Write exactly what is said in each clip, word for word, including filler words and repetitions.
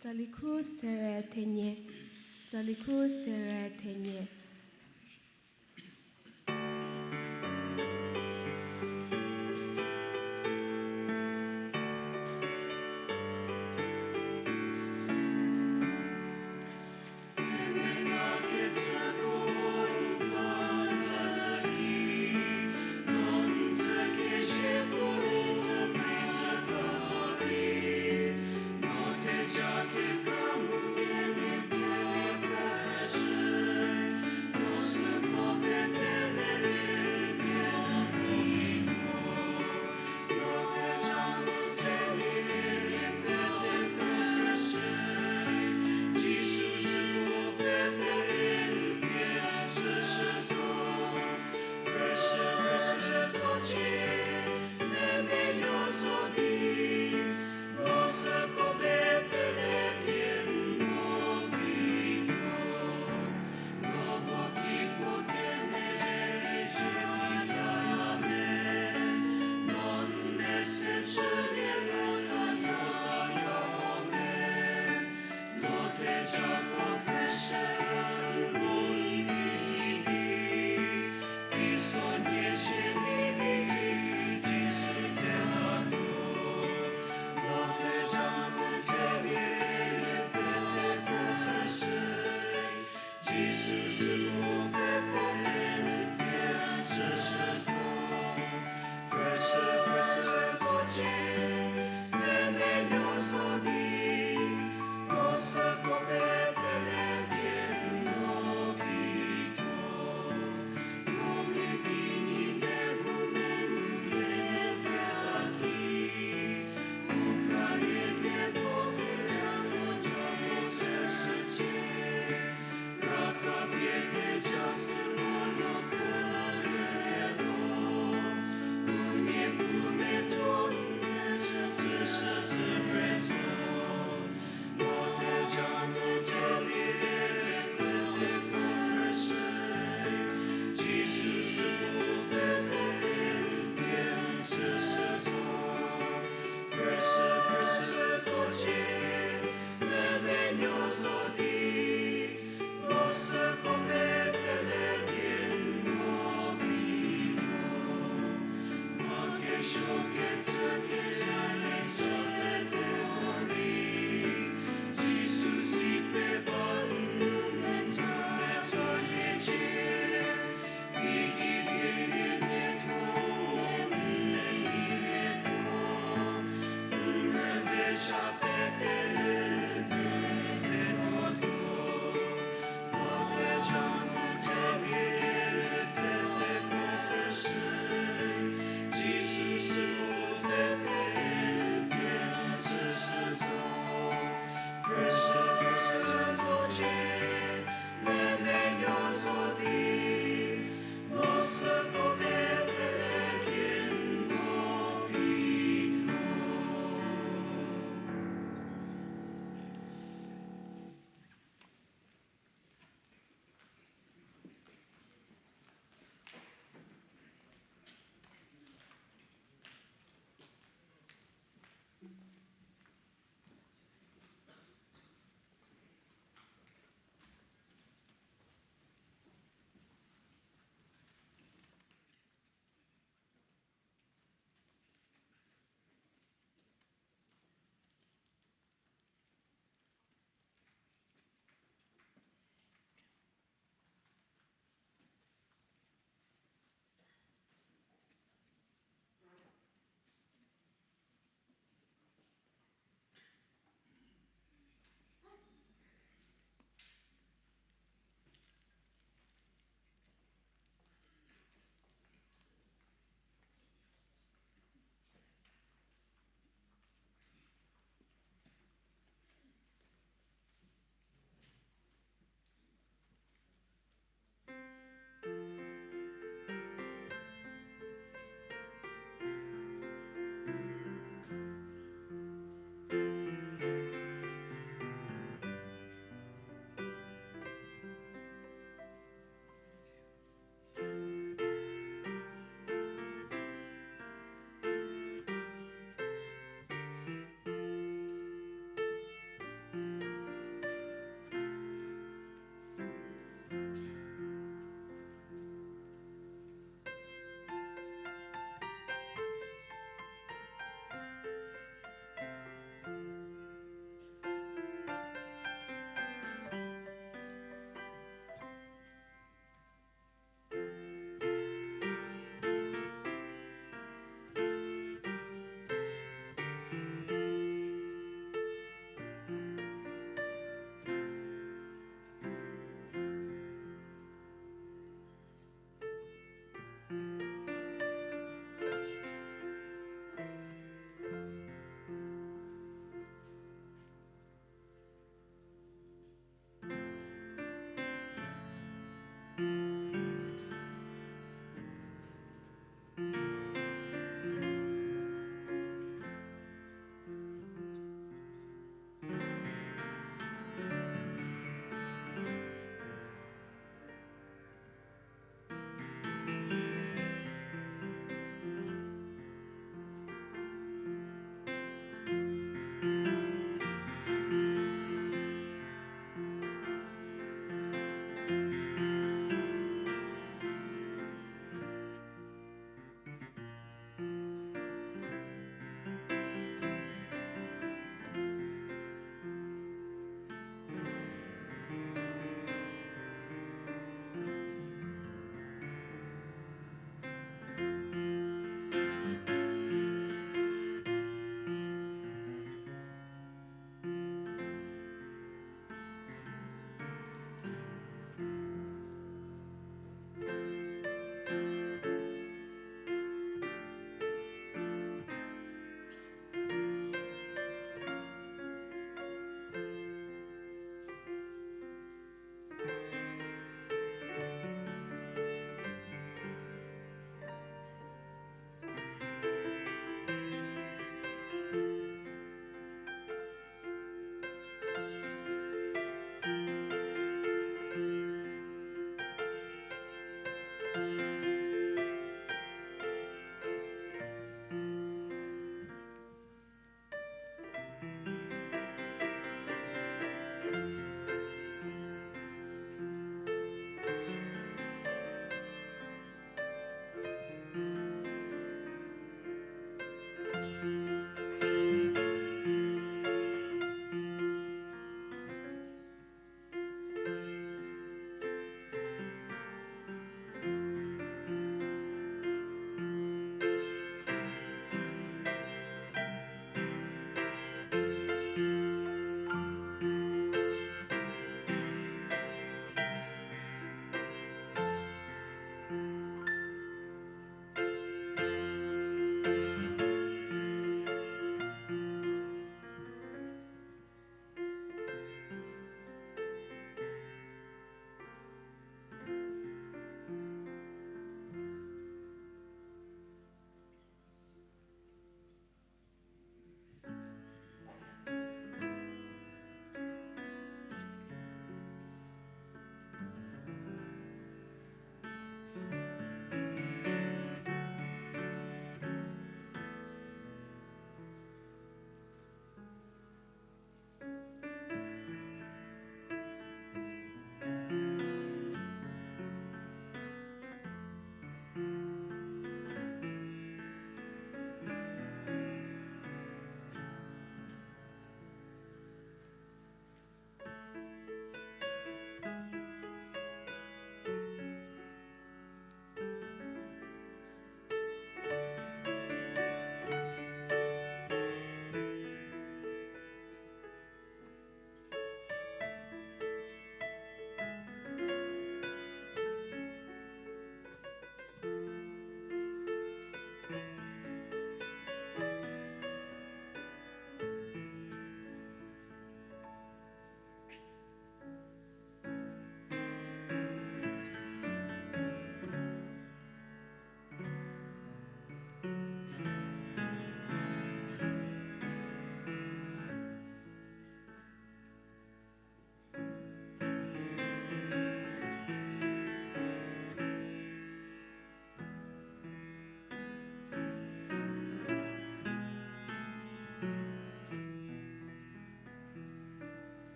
Tsalikhu sere thenie, tsalikhu sere thenie.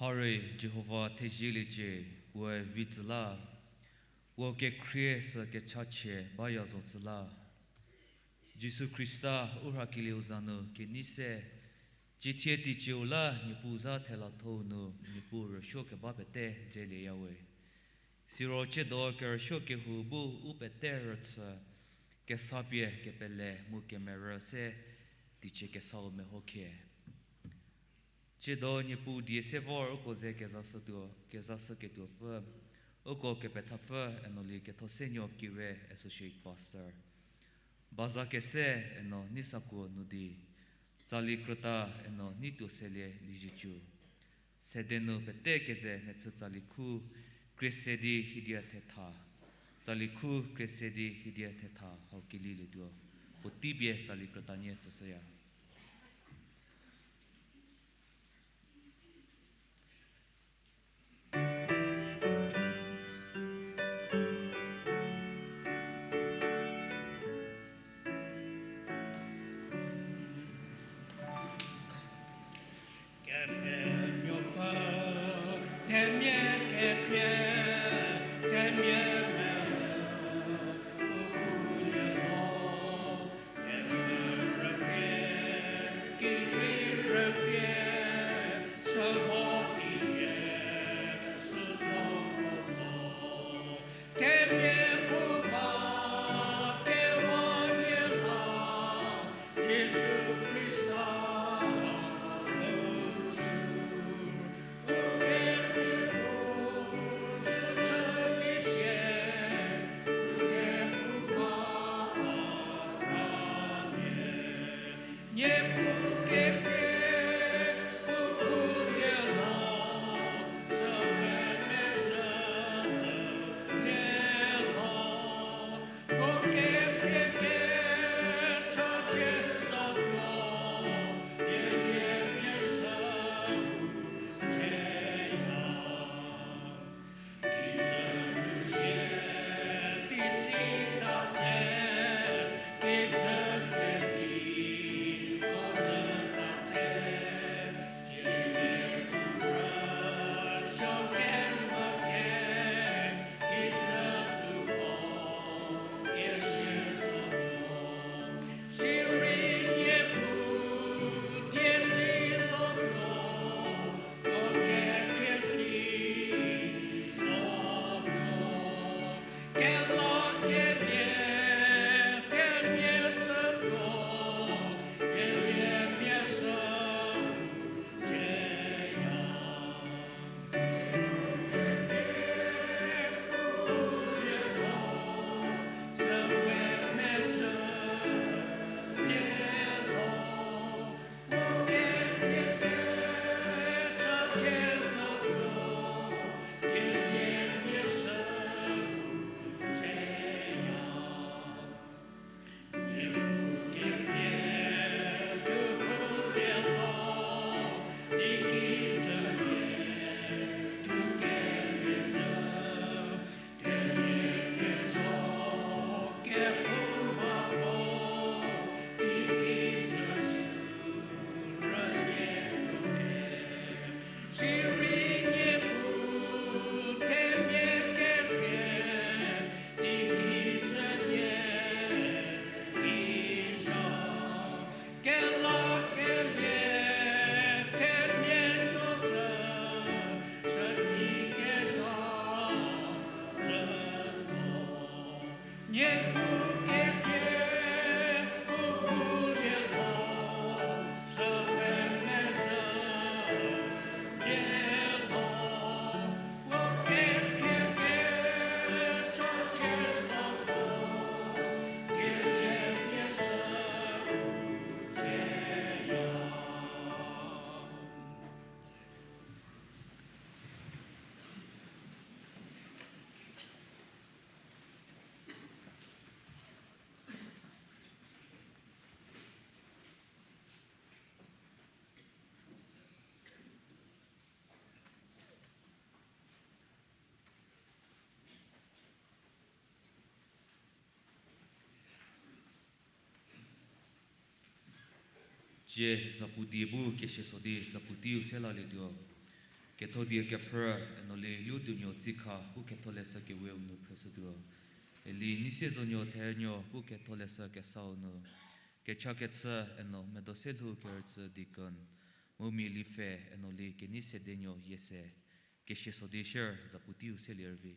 Hare Jihova thezieliecie, puoe vi tsü la, puo kekhrie sü kechachie baya zo tsü la. Jisu Khrista u rhakelieu za nu kenei se, ciethie teicieu la Niepuu za thelathou nu Niepuu rüsuo keba pete zelieyawe. Siro tsiedo kerüsuo kehou bu u pete rüchü, kesa pie kepele mu kemerü se teicie kesau mehokhie. Tsiedo Niepuu die se vor uko ze kezashütuo, kezashüketuopfü, uko kepethapfü Enoli Kethosenuo Kire, Associate Pastor. Baza kese Eno Neisakuo nu di, tsali krüta Eno Neituoselie Liezietsu. Sede nu pete keze mechü tsali khu krie se di hidia thetha, tsali khu krie se di hidia thetha hau kelilietuo, puotei pie tsali krütanie tsüshüya. Kepenuopfü, themia kepie, themia me, u kulie mo, themia rükrie, kirei rükrie, süko ike, süko ko zo. Themia puo ba kewa nie la, Jisu Khrista nu ju, u kekhrie puo süchü ki sie, u kepu ba a ra nie. Niepuu kekhrie, u kulie mo, süwe mezhü le mo, u kekhrie kechachie zotuo, dieliemia sü u seya. Tsie zapu die bu kesieso di zapu teiu se lalietuo. Ketho die kephrü, eno li lutuonuo tsikha, u ketholeshü kewe u nu phrüshütuo. Eli Neisie zonuo thenuo, u ketholeshü kesau nu. Kecha kechü, eno medo se lhou kerüchü deacon. Mu mia lipfhe, eno li kenei sedenuo yiese. Kesia so di shier, zapu teiu selie rüvi.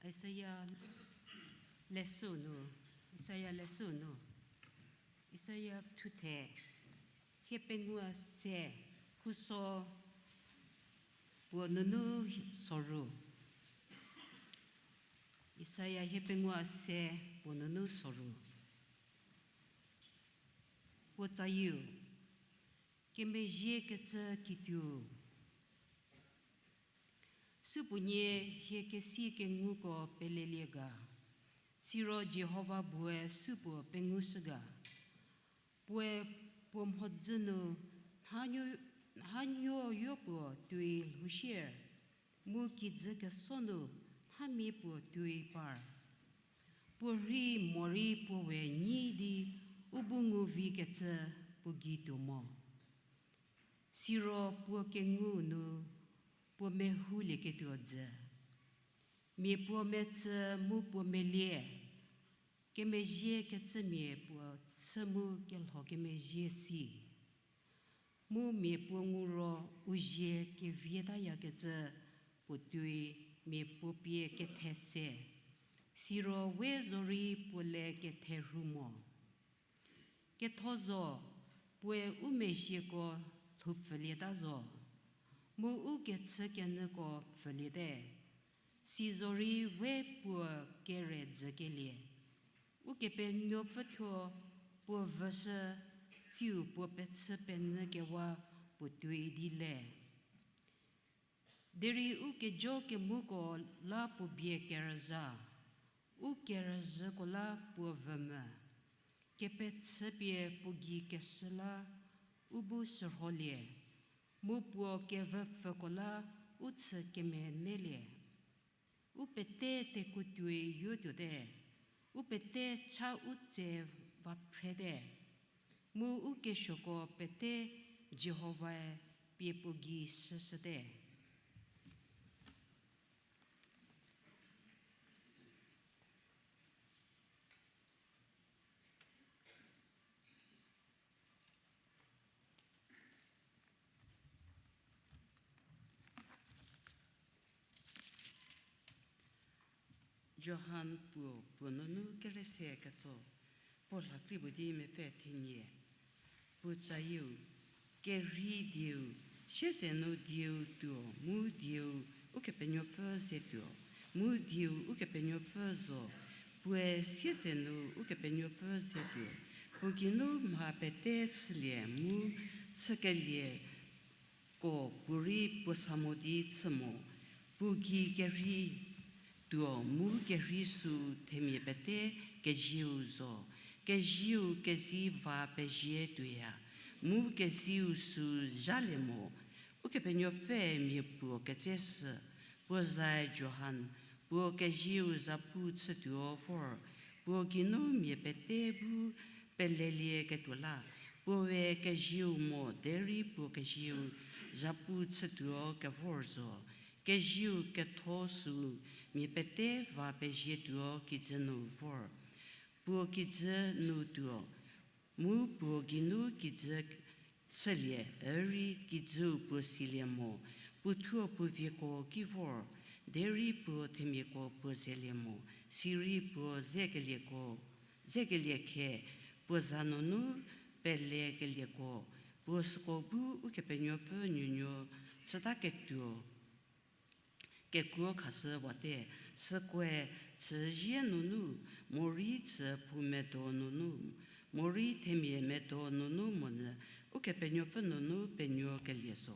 Isaia leshü nu, Isaia leshü nu, Isaia thuthe, hie pengou se, khuso puo nunu soru. Isaia hie pengou se, puo nunu soru. Puo tsayieu, kemezhie kecü kituo. Supuonie hie kesi kenguko pelelie ga, siro Jihova bue supuo pengushü ga. Puoe puo mhodzü nu nhanuoyo puo tuoi lhoushie, mu kijü keso nu nhamia puo tuoi par. Puo rhei morei puo we nyi di u bu nguvikecü puo gei tuo mo. Siro puo kengu nu puo mehoulieketuo dzü. Mia puo metsü mu puo melie, kemezhie kecümia puo chü mu kelho kemezhie si. Mu mia puo ngu ro u zie kevietayakecü puo tuoi mia puo pie kethe se. Siro we zorei puo le ketherhu mo. Ketho zo, puoe u mezhieko lhou pfülieta zo, mu u kechükenyüko pfüliete, sizorei we puo kere dzükelie. Ukepenuopfü thuo puo vüshü, tsiu puo pechü penyü kewa puo tuoi di le. Derei u kejo kemuko la puo bie kerüzha, u kerüzhüko la puo vü mü. Kepechüpie puo gei keshü la u bu shürholie, mu puo kevüpfüko la u chü kemenelie. U pete tekutuoi yotuote, u pete cha u tse va phrete, mu u kesuoko pete Jihovae pie puo gei shüshüte. Johan puo, puo nunu kerese ketso, puo lhakri puo di mepfü thenie. Puo cayieu, kerhei dieu, sietsenu dieu tuo, mu dieu Ukepenuopfü ze tuo, mu dieu Ukepenuopfü zo, puoe sietsenu Ukepenuopfü ze tuo, puo geinu mha pete chülie mu chükelieko puorei puo sa mo di chü mo, puo gei kerhei tuo mu kerhei sü themia pete kezieu zo, kezieu kezi va pezie tuoya, mu kezieu sü zhalie mo. Ukepenuopfü mia puo ketseshü, puo zae Johan, puo kezieu zhapu chütuo vor, puo geinu mia pete bu pelelieketuo la, puoe kezieu mo derei puo kezieu zhapu chütuo kevor zo, kezieu ketho sü mia pete va pezietuo kijü nu vor. Puo kijü nu tuo, mu puo geinu kijü chülie, rei kijüu puo silie mo, puo thuo puo vieko ki vor, derei puo themiako puo zelie mo, sirei puo zekelieko, zekelie khe, puo za nunu pelekelieko, puo süko bu Ukepenuopfü nuonuo chütaketuo kekuo khashü wate, sükoe chüzie nunu, morei chüphou medo nunu, morei themia medo nunu monyü, Ukepenuopfü nunu penuokelie zo.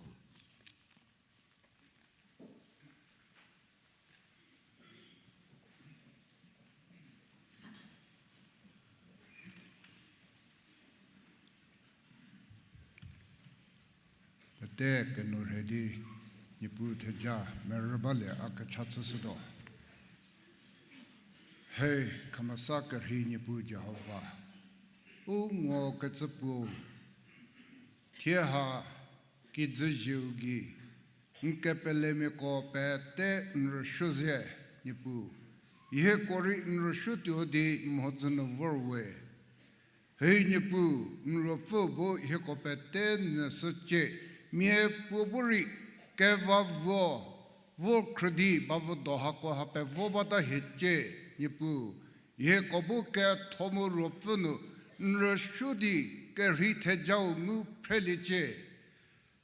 Pete kenu rhe di, Niepuu theja merü balie a kecha chüshütuo. He, kemesa kerhei Niepuu Jihova, u ngo kecü puo, thie ha kijü zieu gei, n kepelemiako pete n rüsuo ze, Niepuu, hieko rei n rüsuotuo di n mhodzü nu vor we. He Niepuu, n ruopfü bu hieko pete nyü shücie, mia puo bu rei keva vuo, vo khrü di bavü do hako ha pevo bata hiecie, Niepuu, hieko bu ketho mu ruopfü nu n rüsuo di kerhei thejau ngu phreliecie.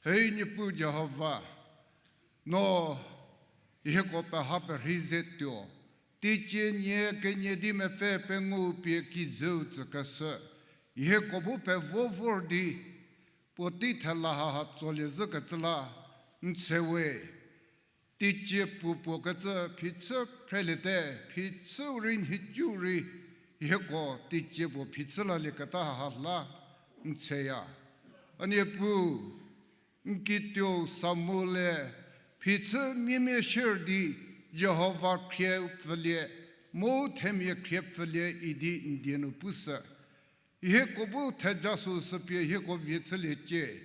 He Niepuu Jihova, no hieko peha perhei ze tuo, teicie nie kenie di mepfü pengou pie kijüu tsükeshü, hieko bu pevo vor di, puotei thela haha tsolie zhükecü la n tshe we. Teicie puo puo kecü phichü phreliete, phichüu rei nhicu rei, hieko teicie puo phichü lalieketa haha la n tsheya. A Niepuu, n kituou Samuel-e phichü miemie shier di Jihova khrie pfülie, mu themia khrie pfülie idi n die nu pushü. Hieko bu theja süu sü pie hieko vie chüliecie.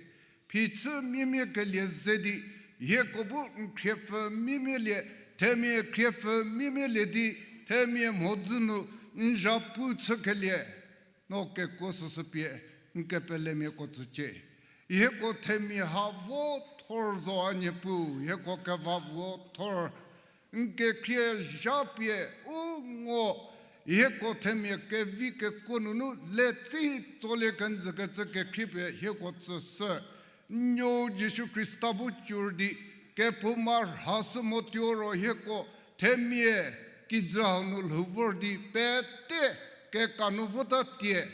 Phichü miemie kelie ze di, hieko bu n khriepfü miemie lie, themia khriepfü miemie lie di, themia mhodzü nu n zhapu chükelie, no kekuo süsü pie n kepelemiako tsücie. Hieko themia ha vo thor zo a Niepuu, hieko keva vo thor. N kekhrie zha pie u ngo, hieko themia kevi kekuo nunu letsi tsolie kenjü kecü kekhrie pie hieko tsüshü. N nuou Jisu Khrista bu cur di, kephouma rhashü mo tuo ro hieko themia kijü hau nu lhou vor di pete keka nu vota tie.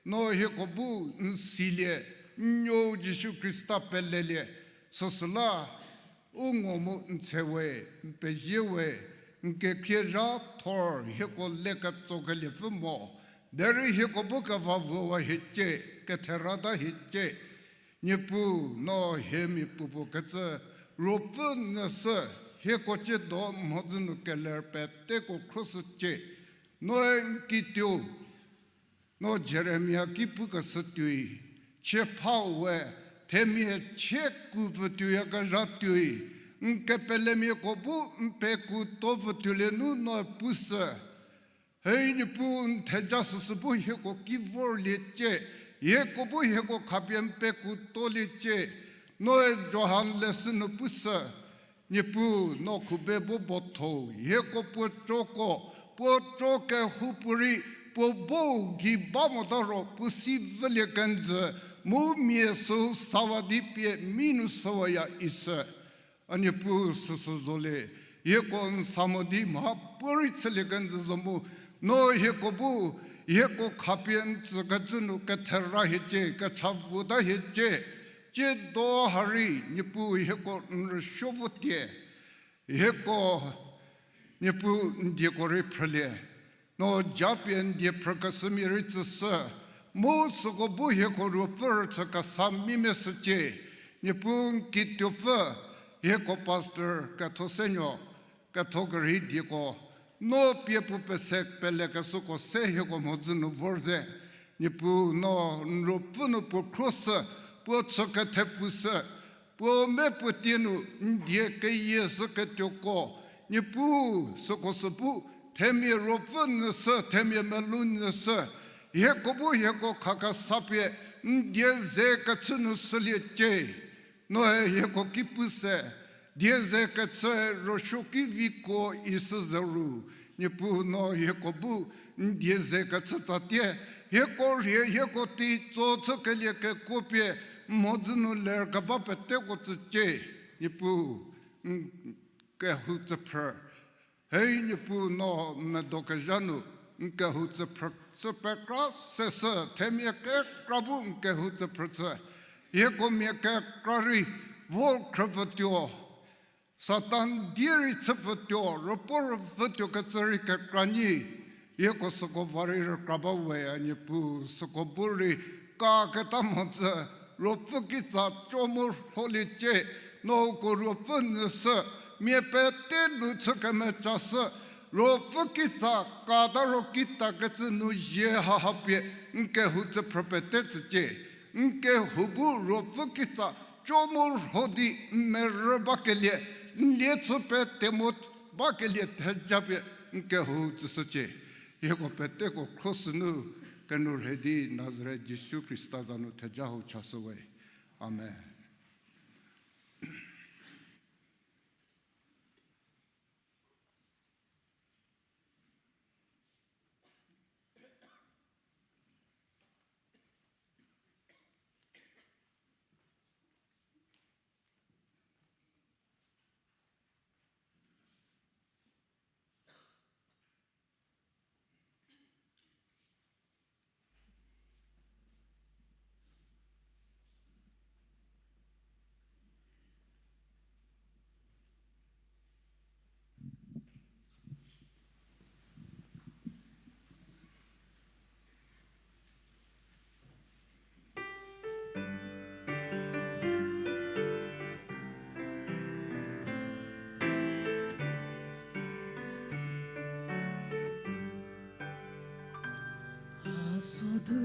No hieko bu n silie, n nuou Jisu Khrista pelelie, süsüla u ngo mu n tshe we, n pezie we, n kekhrie zha thor hieko le ketsokeliepfü mo, derei hieko bu keva vuowa hiecie, ketherata hiecie. Niepuu, no hiemia puopuo kecü ruopfü nyüshü, hieko ciedo mhodzü nu keler peteko khroshücie. Noe n kituou, no Jeremia ki pukeshü tuoi, chie phau we, themia chie ku pfü tuoyakezha tuoi, n kepelemiako bu n pekuo to pfü tuolie nu noe pushü. Hei Niepuu, n theja süsü bu hieko ki vorliecie, hieko bu hieko khapie n pekuo toliecie. Noe Johan leshü nu pushü, Niepuu, no khube bu botho, hieko puo coko, puo co kehoupuorei, puo bou gei ba mota ro puo si vülie kenjü, mu mia süu sawa di pie mi nu shüwaya ishü. A Niepuu, süsü zolie, hieko n sa mo di mhapuorei chülie kenjü zo mu, no hieko bu, hieko khapie n tsükecü nu kethera hiecie, kecha vota hiecie, ciedo ha rei Niepuu hieko n rüsuo votie, hieko Niepuu n dieko rei phrülie. No japie n die phrükeshümia rei tsüshü, mu süko bu hieko ruopfü rüchü kesa mimia shücie. Niepuu n kituopfü, hieko pastor ketho senuo, ketho kerhei dieko, no pie puo pese pelekeshüko se hieko mhodzü nu vor ze. Niepuu no n ruopfü nu puo khroshü, puo chü kethepfushü, puo me puo tie nu n die keyie shüketuoko, Niepuu süko sü bu themia ruopfü nyüshü, themia melou nyüshü, hieko bu hieko khakesa pie n die ze kechü nu shüliecie. Noe hieko ki pu se, die ze kechü rüsuoki vikuo ishü zeru, Niepuu no hieko bu n die ze kechü tsatie, hieko rhie hieko teitso chükelie kekuo pie mhodzü nu ler keba peteko tsücie. Niepuu n kehou tsüphrü. Hei Niepuu no n medokezha nu n kehou tsüphrü chü pekra seshü, themia kekra bu n kehou tsüphrü chü, hieko mia kekra rei vo khrüpfütuo, Satan die rei chüpfütuo, rüpuo rüpfütuo kecü rei kekra nyi, hieko süko va rei rükra ba we a Niepuu, süko bu rei kaketa mhodzü, ruopfü kitsa co mu rholiecie, no uko ruopfü nyüshü, mia pete nu chü kemechashü, Ruopfü kitsa kata ro kitakecü nu zie haha pie n kehou tsüphrü pete tsücie. N kehou bu Ruopfü kitsa co mu rho di n merü bakelie, n lie chü pete mo bakelie theja pie n kehou tsüshücie. Hieko peteko khro sünu kenu rhei di Nazaret Jisu Khrista za nu theja hou chashüwe. Amen. A sodu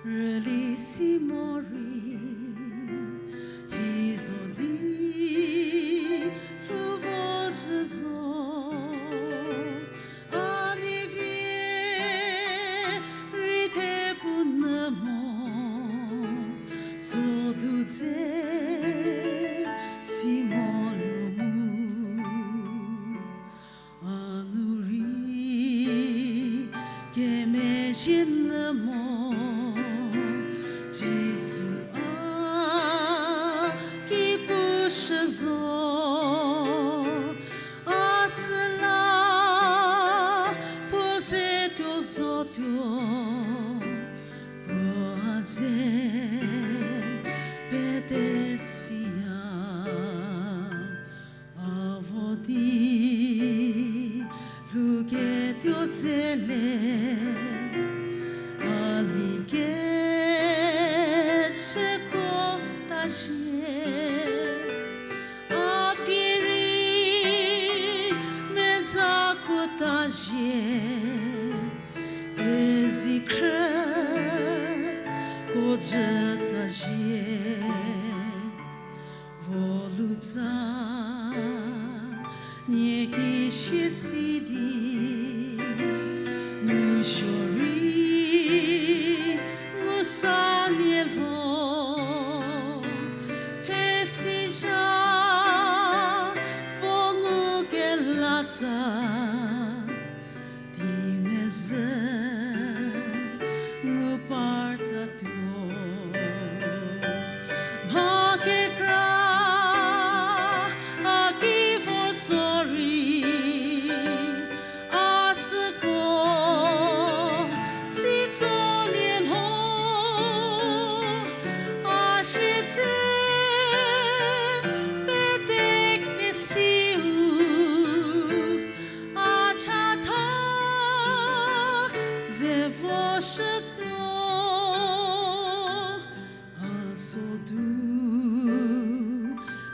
rüli si morei, hi zo di lhou vo zhü zo, a mivie rei the punyü mo, sodu dze si mo lu mu. A nu rei kemezhie nyü mo, Jisu a ki pushü zo, a süla puo ze tuo zotuo, puo a ze pete siya. A vo di lhouketuo dze le, a nei kechüko ta zie, a pie rei mezako ta zie, kezikhrüko jü ta zie. Vo lutsa nie ki sie si di, nu suo rei ngu sa nie lho, pfhe si zha vo ngu kelatsa, di mezhü ngu partatuo. Mha kekra a ki vor zorei, a süko si tsolie lho, a siedze pete kesiu, a chatha ze voshütuo. A sodu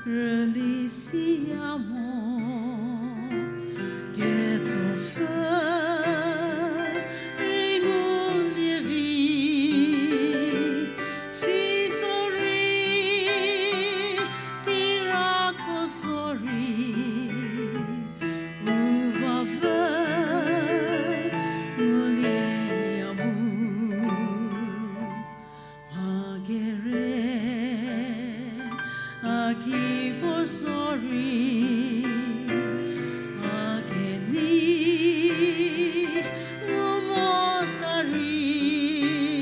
rüli siya mo, ketsopfü rei ngulie vi, si zorei, teirako zorei, u va vü ngulieya mu. Mha kere a ki vor zorei, a kenei ngu mota rei,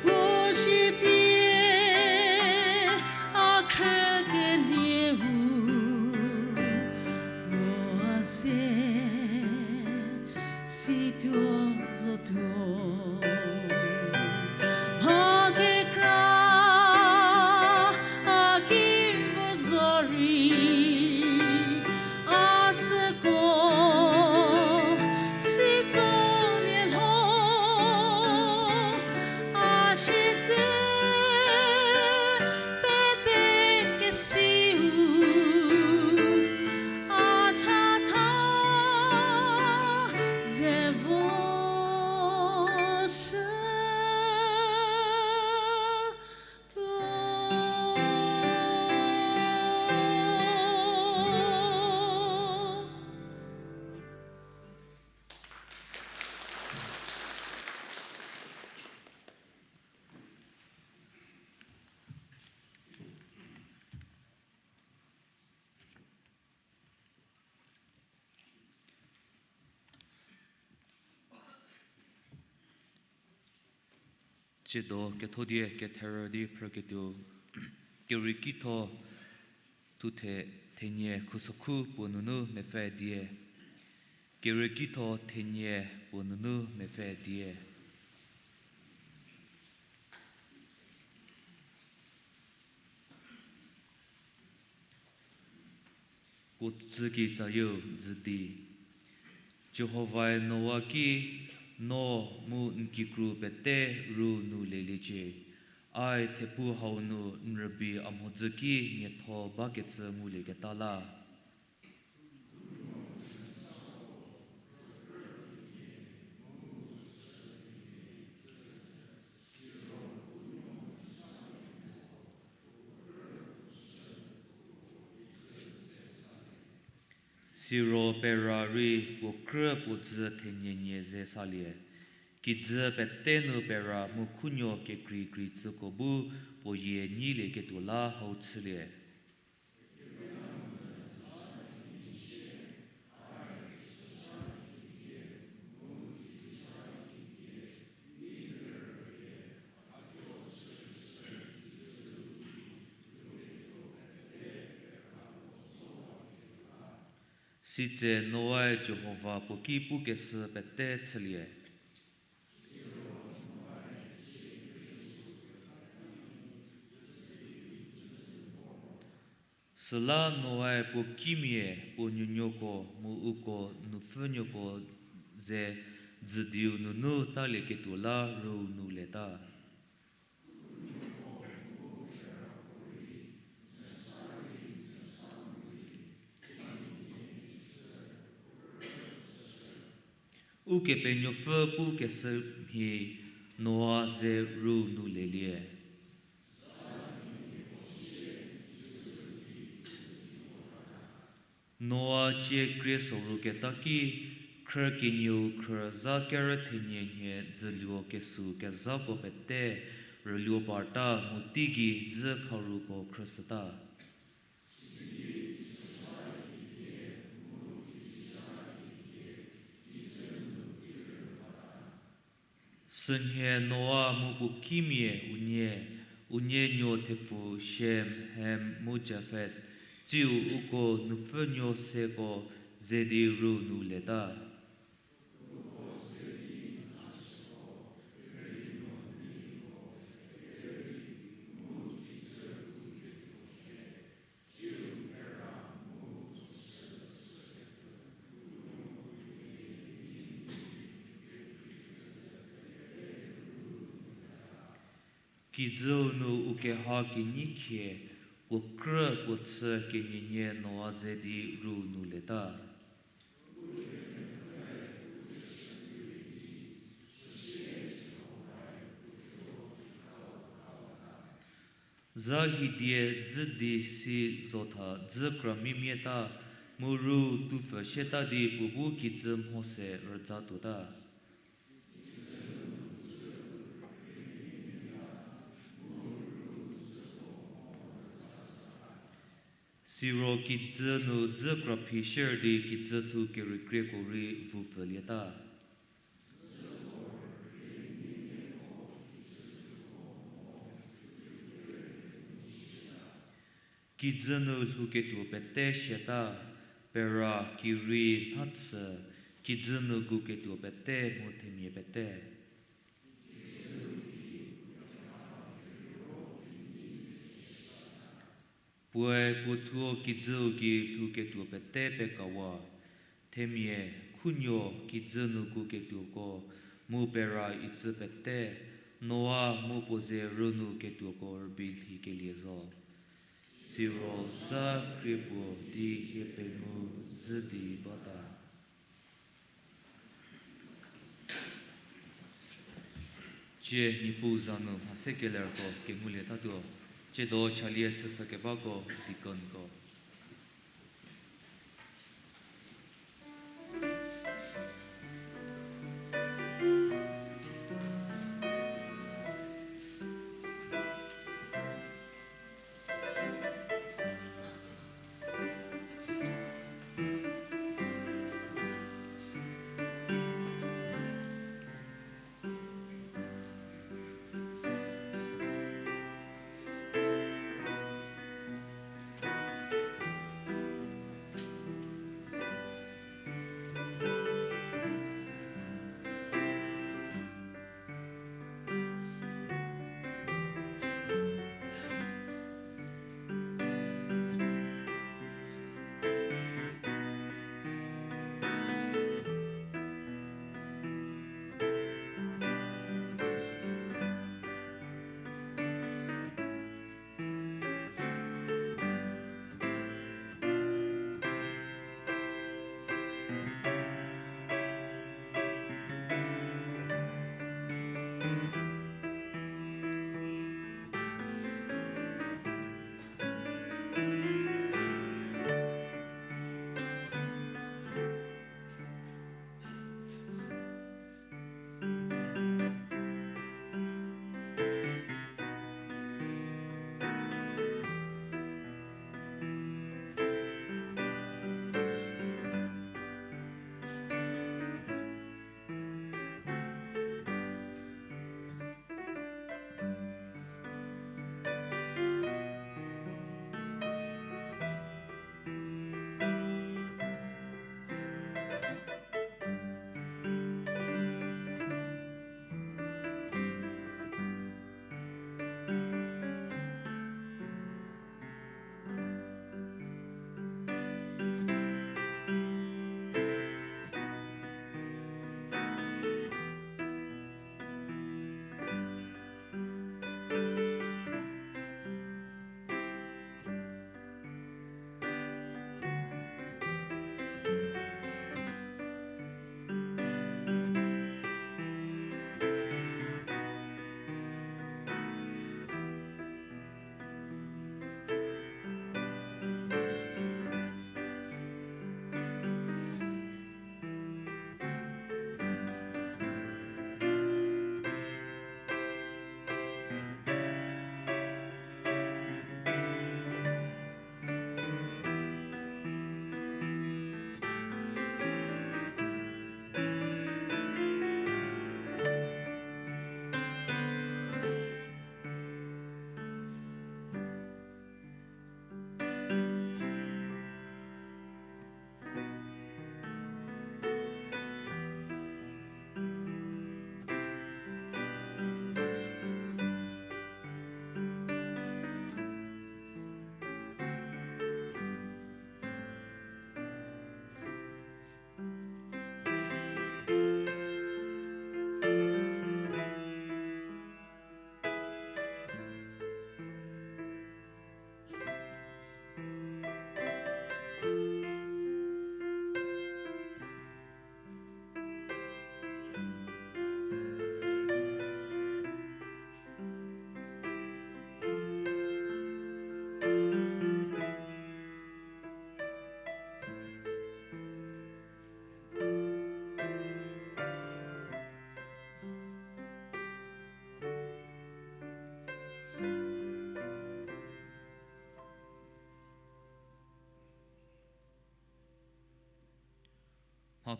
puo zie pie a khrükelie hu, puo a se situo zotuo. Mha kekra a ki vor zorei, a süko si tsolie lho, a siedze pete kesiu, a chatha Tsiedo ketho die ketherü di phrüketuo, Kerieki tho thuthe thenie khusokhu puo nunu mepfü die. Kerieki tho thenie puo nunu mepfü die. Puo tsükitsayieu dzü di. Jihovae Noa ki, No mu n kikru pete ru nu leliecie. Ae thephu hau nu n rübei a mhodzü ki miatho bakecü ngulieketa la. Siro pera rei puo krü puo dzü thenienie ze salie. Kijü pete nu pera mu khunuo kekreikrei tsüko bu puo yie nyilieketuo la hau chülie. Sitse Noae Jihova puo ki pukeshü pete chülie. Süla Noae puo kimia puo nuonuoko mu uko nupfünuoko ze dzüdiu nunu talieketuo la ru nu leta. Ukepenuopfü pukeshü mhie Noa ze ru nu lelie. Noa cie krie soruketa ki, khrü kenieu khrü zha kerü thenie nhie dzüluo kesu kezhako pete rüluo parta mu teigei dzü kharuko khrüshüta. Sünhie Noa mu puo kimia unie, unie nuo thepfu Shem, Ham mu Jafet, tsiu uko nupfünuo seko ze di ru nu leta. Kijüu nu u keha kenyi khie, puo krü puo chü kenienie Noa ze di ru nu leta. Zha hidie dzü di si zotha dzü kramimiata, mu ru tupfü siata di puo bu kijü mho se rüzatuota. Siro kijü nu dzü kraphi sier di kijüthu keriekrieko rei vupfülieta. Kijü nu lhouketuo pete siata, pera, kirei, nhachü, kijü nu guketuo pete mu themia pete. Puoe puo thuo kijüu gei lhouketuo pete pekawa, themia, khunuo, kijü nu guketuoko, mu pera icü pete, Noa mu puo ze rünu ketuoko rübei lhikelie zo. Siro zha krie puo di hie pengou dzü di bata. Tsie Niepuu za nu mha se kelerko kengulietatuo, tsiedo chalie chüshükebako deaconko.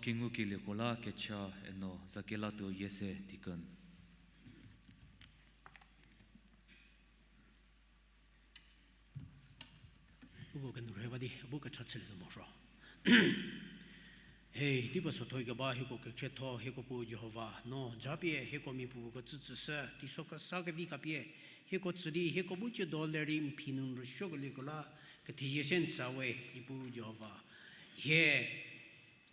Kengukelieko la kecha eno Zakelatuo Yese deacon. Uko kenu rhe ba di, bu kecha chülie zo moro. He, di ba sothoi keba hieko kekhrietho, hieko Puo Jihova, no japie hieko mia puopuo kecü tsüshü, teiso kesa kevi khapie hieko tsü di, hieko bu ciedo lerei n phi nu n rüsuokelieko la kethezie se n tsü we, Niepuu Jihova. Hie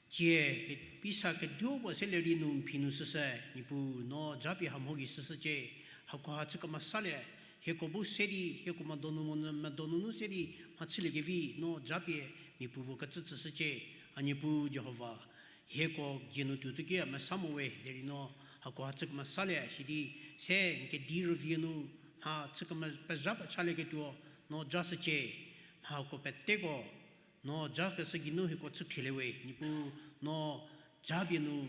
cie, pisa keduo puo se lerei nu n phi nu shüshü, Niepuu no japie ha mho gei shüshücie, hakoha chü kemasalie, hieko bu se di, hieko medo nu mo, medo nunu se di mhachüliekevi, no japie mia puopuo kecü tsüshücie, a Niepuu Jihova. Hieko dzie nu tuo tsüki mesa mo we, derei no hakoha chü kemasalie, sidi se n kedi rüvie nu mha chü kema-, pezha pechalieketuo, no jashücie, mhako peteko, no jakeshü geinu hieko chükhrieliewe, Niepuu no japie nu,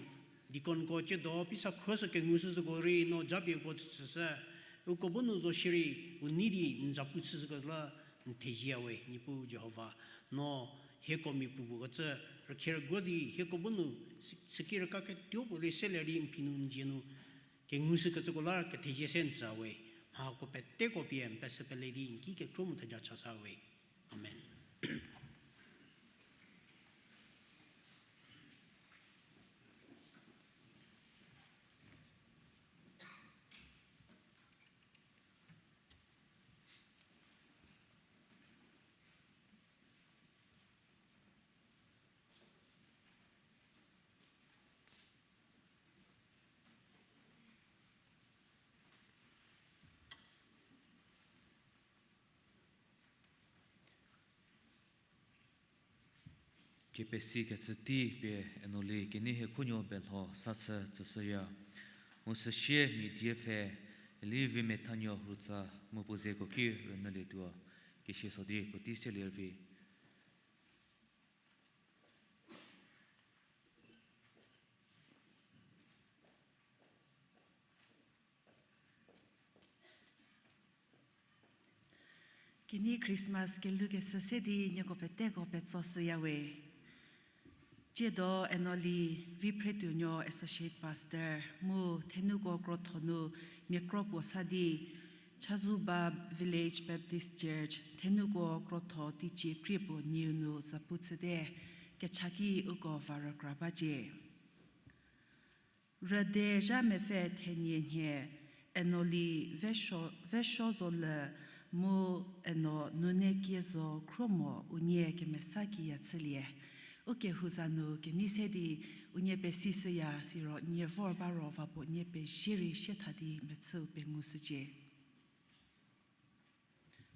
deaconko ciedo pisa khroshü kengushü züko rei no japie uko tsüshü, uko bu nu zo shierei, u nei di n zapu chüshüko la n thezie we, Niepuu Jihova, no hieko mia puopuo kecü rükhie rüguo di hieko bu nu sü-, süki rüka ketuo puo rei se lerei n phi nu n dzie nu kengushükecüko la kethezie se n tsü we, mhako peteko pie n pesü pele di n ki kekhro mu theja chasa we. Amen. Kepesi kecü tei pie Enoli kenei hiekhunuo belho sa chü tsüshüya. Mu süsie mia die pfhe, Eli Vimethanuo Rutsa mu puo zeko ki rünyülietuo, kesie so di puotei selie rüvi. Kenei Christmas kelhoukeshü se di nieko peteko petso shüyawe. Tsiedo Enoli Viphretuonuo Associate Pastor mu thenuko krotho nu mia kro puo sa di, Chazuba Village Baptist Church thenuko krotho teicie krie puo niu nu zapu chüte, kechaki uko va rükra bacie. Rüde zha mepfü thenie nhie, Enoli Vesho-, Vesho Zolü mu Eno Nunekie Zo Khromo unie kemesa kiya chülie. Ukehou za nu kenei se di unie pesishüya siro nie vor ba ro va puo nie pezie rei sie tha di mechüu pengushücie.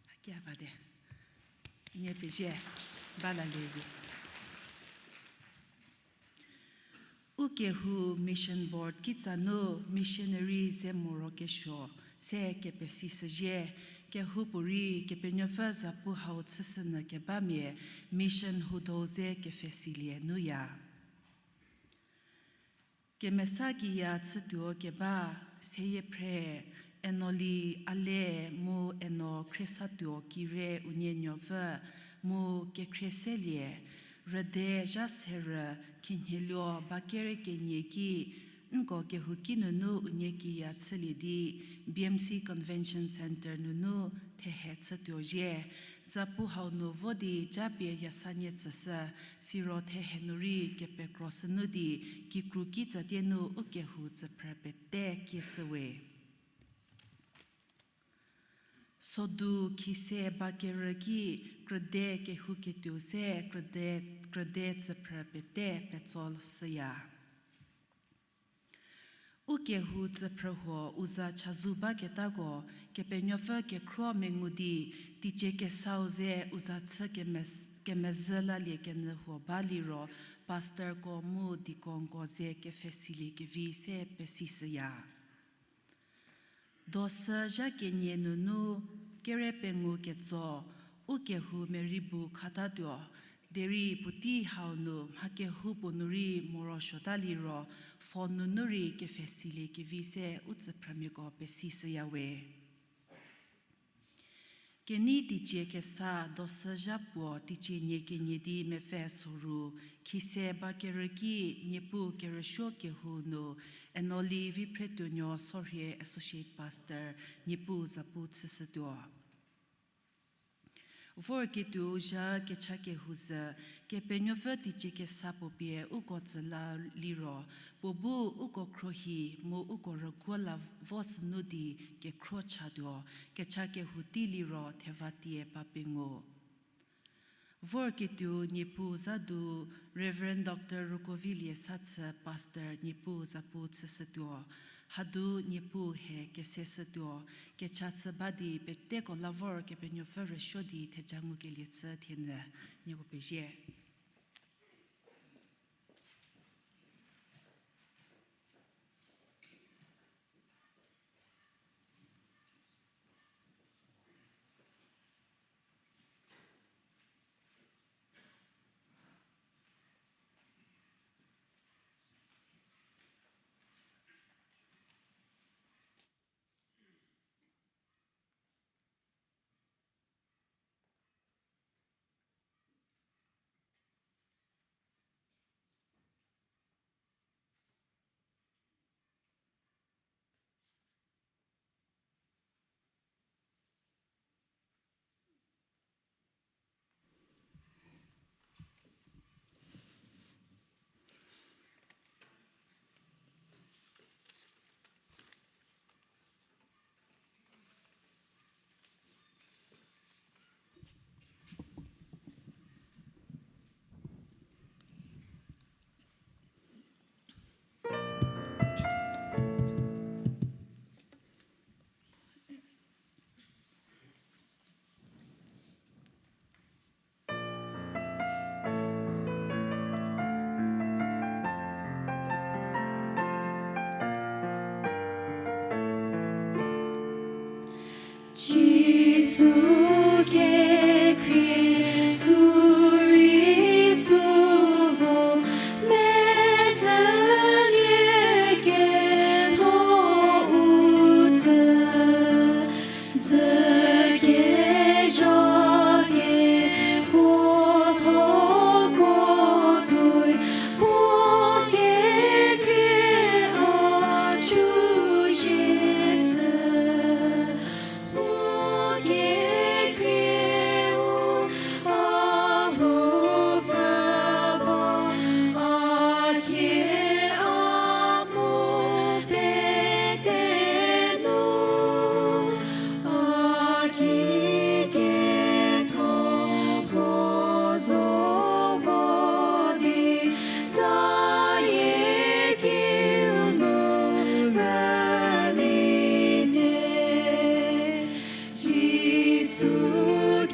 Hakia bate. Nie pezie, ba lalie vi. Ukehou Mission Board kitsa nu missionary ze morokesuo se kepesishüzie, kehoupuorei Kepenuopfü zapu hau chüshünyü kebamia mission hudo ze kepfhesilie nuya. Kemesa kiya chütuo keba, seyie phre, Enoli Ale mu Eno Khriesatuo Kire unie nuopfü mu kekhrie selie, rüde zha serü khinhieluo ba kere kenie ki, nko kehouki nunu unie kiya chülie di, B M C Convention Centre nunu thehe chütuo zhie, zapu hau nu vo di japie yasanie tsüshü, siro thehe nu rei kepekro sünu di, kikru kitsatie nu ukehou tsüphrü pete kieshüwe. Sodu khise ba kerü ki krüde kehouketuo se krüde, krüde tsüphrü pete petso shüya. Ukehou tsüphrü huo u za chazou baketako, Kepenuopfü kekhruo mengu di, teicie kesau ze u za chü kemes-, kemezhü lalie kenyü huo ba liro, pastorko mu deaconko ze kepfhesilie kevi se pesishüya. Dosü zha kenie nunu kere pengou ketso, ukehou meri bu khatatuo, derei puotei hau nu mha kehoupuo nu rei morosuota liro, phone nunu rei kepfhesilie kevi se u tsüphrümiako pesishüyawe. Kenei teicie kesa dosü zha puo teicie nie kenie di mepfü soru, khise ba kerü ki Niepuu kerüsuo kehou nu, Enoli Viphretuonuo Sorhie Associate Pastor, Niepuu zapu chüshütuo. Vorketuou zha kecha kehou zhü, Kepenuopfü teicie kesa puo pie uko tsü la liro, puo bu uko khruohi mu uko rüguo la vo sünu di kekhro chatuo, kecha kehou tei liro theva tie ba pengou. Vorketuou Niepuu zha du Reverend Doctor Rukovilie Sathü Pastor Niepuu zapu chüshütuo, hadu Niepuu he keseshütuo, kecha chü ba di peteko la vor Kepenuopfü rüsuo di theja ngukelie chü thienyü, nieko pezie. Jisu kekhrie sürei süvo, medzülie ketho u tsü, dzü kezha kekuo thoko tuoi, puo kekhrie a chüzie sü. Puo kekhrie u a hupfü ba, a kie a mu pete nu, a ki ketho puo zo vo di, zayie kiu nu rüli te. Jisu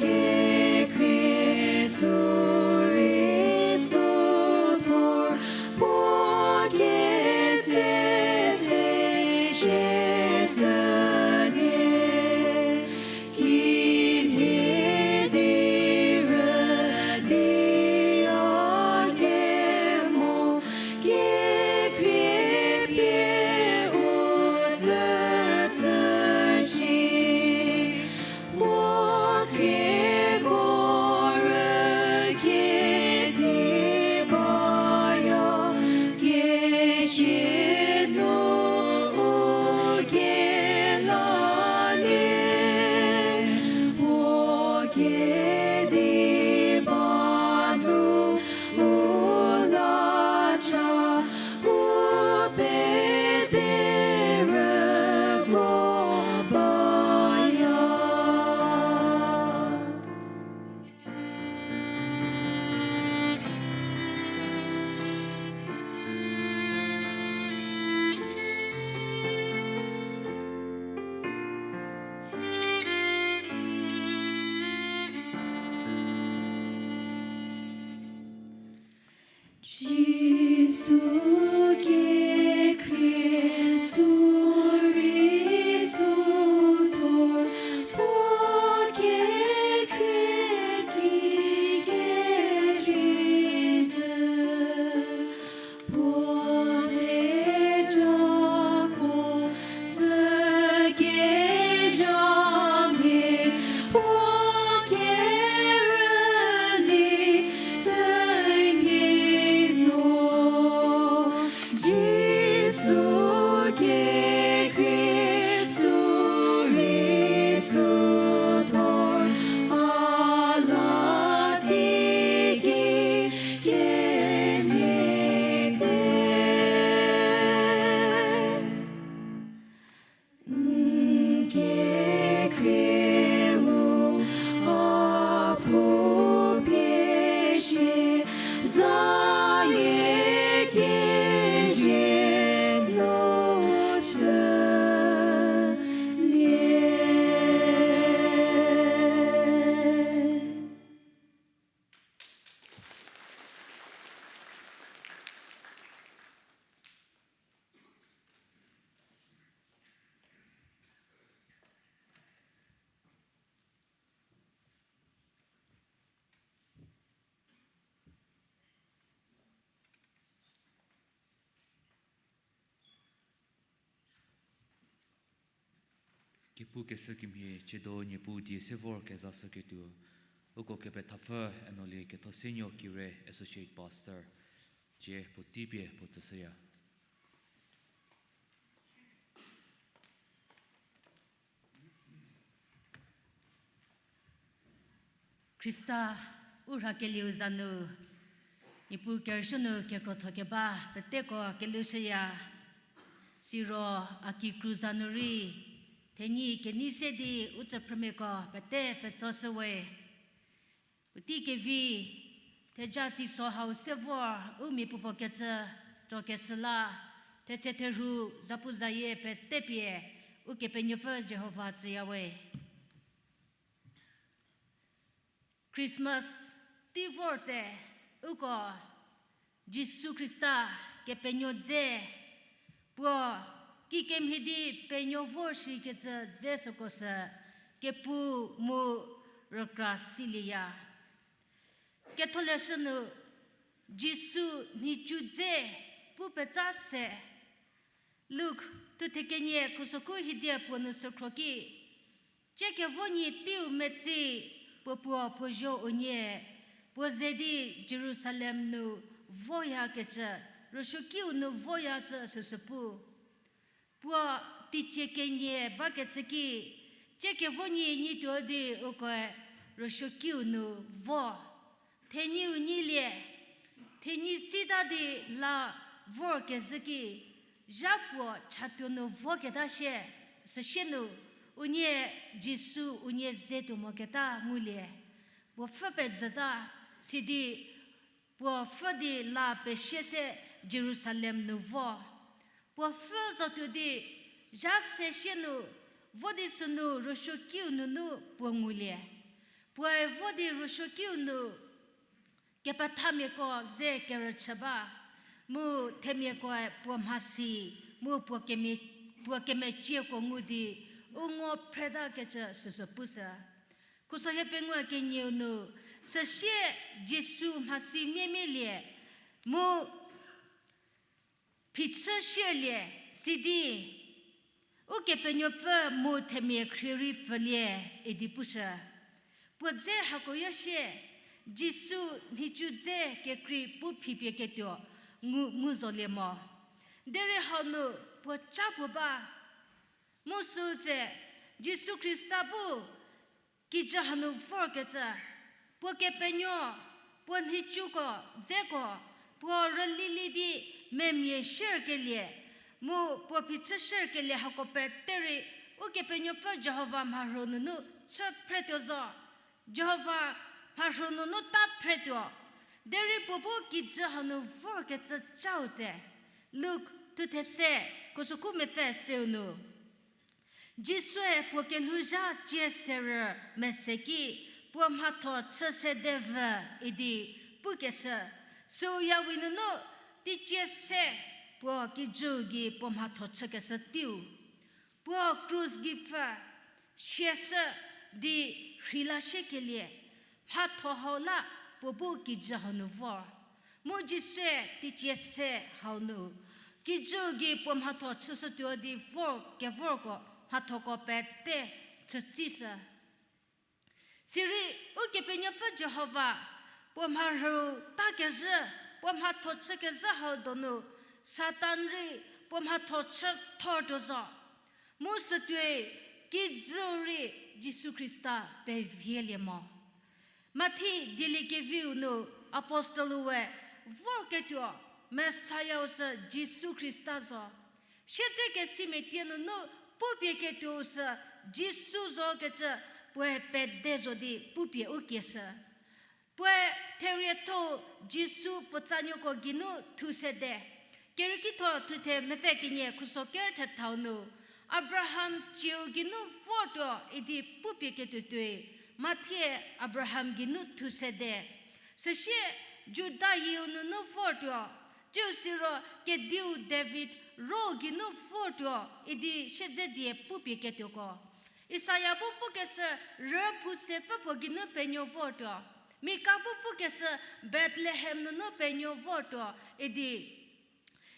kekhrie sürei süthor, puo ketse se shie sünie. Kimhie di rüdi a kemo, kekhrie pie u tsü tsü shi. Puo khrieko rüki si baya, kesie nu u kelalie. Puo kedi ba nu u la cha, u pete rüguo baya. Jisu kekhrie sürei süthor, puo kekhrie ki kejüzhü, puo kejako tsü kezhamia, puo Niepuu keshü kemhie, chiedo Niepuu die se vor kezashüketuo, uko kepethapfü Enoli Kethosenuo Kire, Associate Pastor, cie puotei pie puo tsüshüya. Khrista u rhakelieu za nu, Niepuu kerüsuo nu kekrotho keba peteko kelhoushüya. Siro a kikru za nu rei, thenyi kenei se di u tsüphrümiako pete petsoshüwe. Puotei kevi, theja teiso hau se vor u mia puopuo kecü tsokeshü la, thetse therhu zapuzayie pete pie Ukepenuopfü Jihova tsüyawe. Christmas tei vor tse, uko Jisu Khrista Kepenuo dze, puo kikemhie di penuo vor shikecü dze süko sü kepu mu rükra silieya. Ketholeshü nu Jisu nhicu dze pu petsa se. Luk thuthe kenie khusokhu hiedia puo nu sükhro ki, Tsie kevo nyi teiu metsi puo puo puo zho unie, puo ze di Jerusalem nu voyakecü, rüsuokiu nu voya cü süsü pu. Puo teicie kenie bakecü ki, tsie kevo nyi nyituo di ukoe rüsuokiu nu vo. Thenyiu nyilie, thenyi tsita di la vorkezhü ki, zha puo chatuo nu voketa shie, süsie nu, unie Jisu unie ze tuo moketa ngulie. Puo pfhü pezhüta, sidi puo pfhü di la pesie se Jerusalem nu vo. Puo pfhü zotuo di, zha se sie nu, vo di sünu rüsuokiu nunu puo ngulie. Puoe vo di rüsuokiu nu, kepethamiako ze kerüchü ba, mu themiakoe puo mhasi, mu puo kemie-, puo kemecieko ngu di, u ngo phretakecü süsü pushü. Khuso hie pengou kenieu nu, süsie Jisu mhasi miemielie, mu phichü shielie, sidi, Ukepenuopfü mu themia khrie rei pfülie idi pushü. Puo dze hakoyo sie, Jisu nhicu dze kekrei pu phipie ketuo ngu, ngu zolie mo. Derei hau nu puo ca puo ba. Mu sü tse, Jisu Khrista bu kijü hanu vorkecü, puo kepenuo, puo nhicuko, dzeko, puo rülili di memia shierkelie, mu puo phichü shierkelie hako pete rei, Ukepenuopfü Jihova mharhü nunu chü phretuo zo. Jihova mharhü nunu ta phretuo. Derei puo bu kijü hanu vorkecü cau tse. Luk thuthe se, khusokhu mepfü seu nu. Jisue puo kelhouzha cie serü mese ki, puo mhatho chü sede vü idi pukeshü, süu yawi nunu teicie se puo kijüu gei puo mhatho chükeshü teiu. Puo krus gei pfü, siashü di rheila shiekelie, mhatho hau la puo bu kijü hau nu vor. Mu Jisue teicie se hau nu, kijüu gei puo mhatho chüshütuo di vor kevorko mhathoko pete chütsishü. Sirei Ukepenuopfü Jihova puo mharhüu takezhü, puo mhatho chükezhü hau donu Satan rei puo mhatho chü thortuo zo. Mu sütuoi kijüu rei Jisu Khrista pevielie mo. Mathi dieliekeviu nu apostle-u we vorketuo Messiah-u sü Jisu Khrista zo. Siedzekesimia tie nunu pupie ketuou sü Jisu zokecü puoe pede zo di pupie u kieshü. Puoe therietho-u Jisu puotsanuoko geinu thu sede. Keriekitho thuthe mepfü kenie khuso ker thethau nu, Abraham cieu geinu vortuo idi pupie ketuo tuoi, Mathie Abraham geinu thu sede. Süsie Juda yieu nunu vortuo, ciu siro kediu David ro geinu vortuo idi siedze die pupie ketuoko. Isaia bu pukeshü rüphu sepfü puo geinu penuo vortuo. Mika bu pukeshü Bethlehem nunu penuo vortuo idi.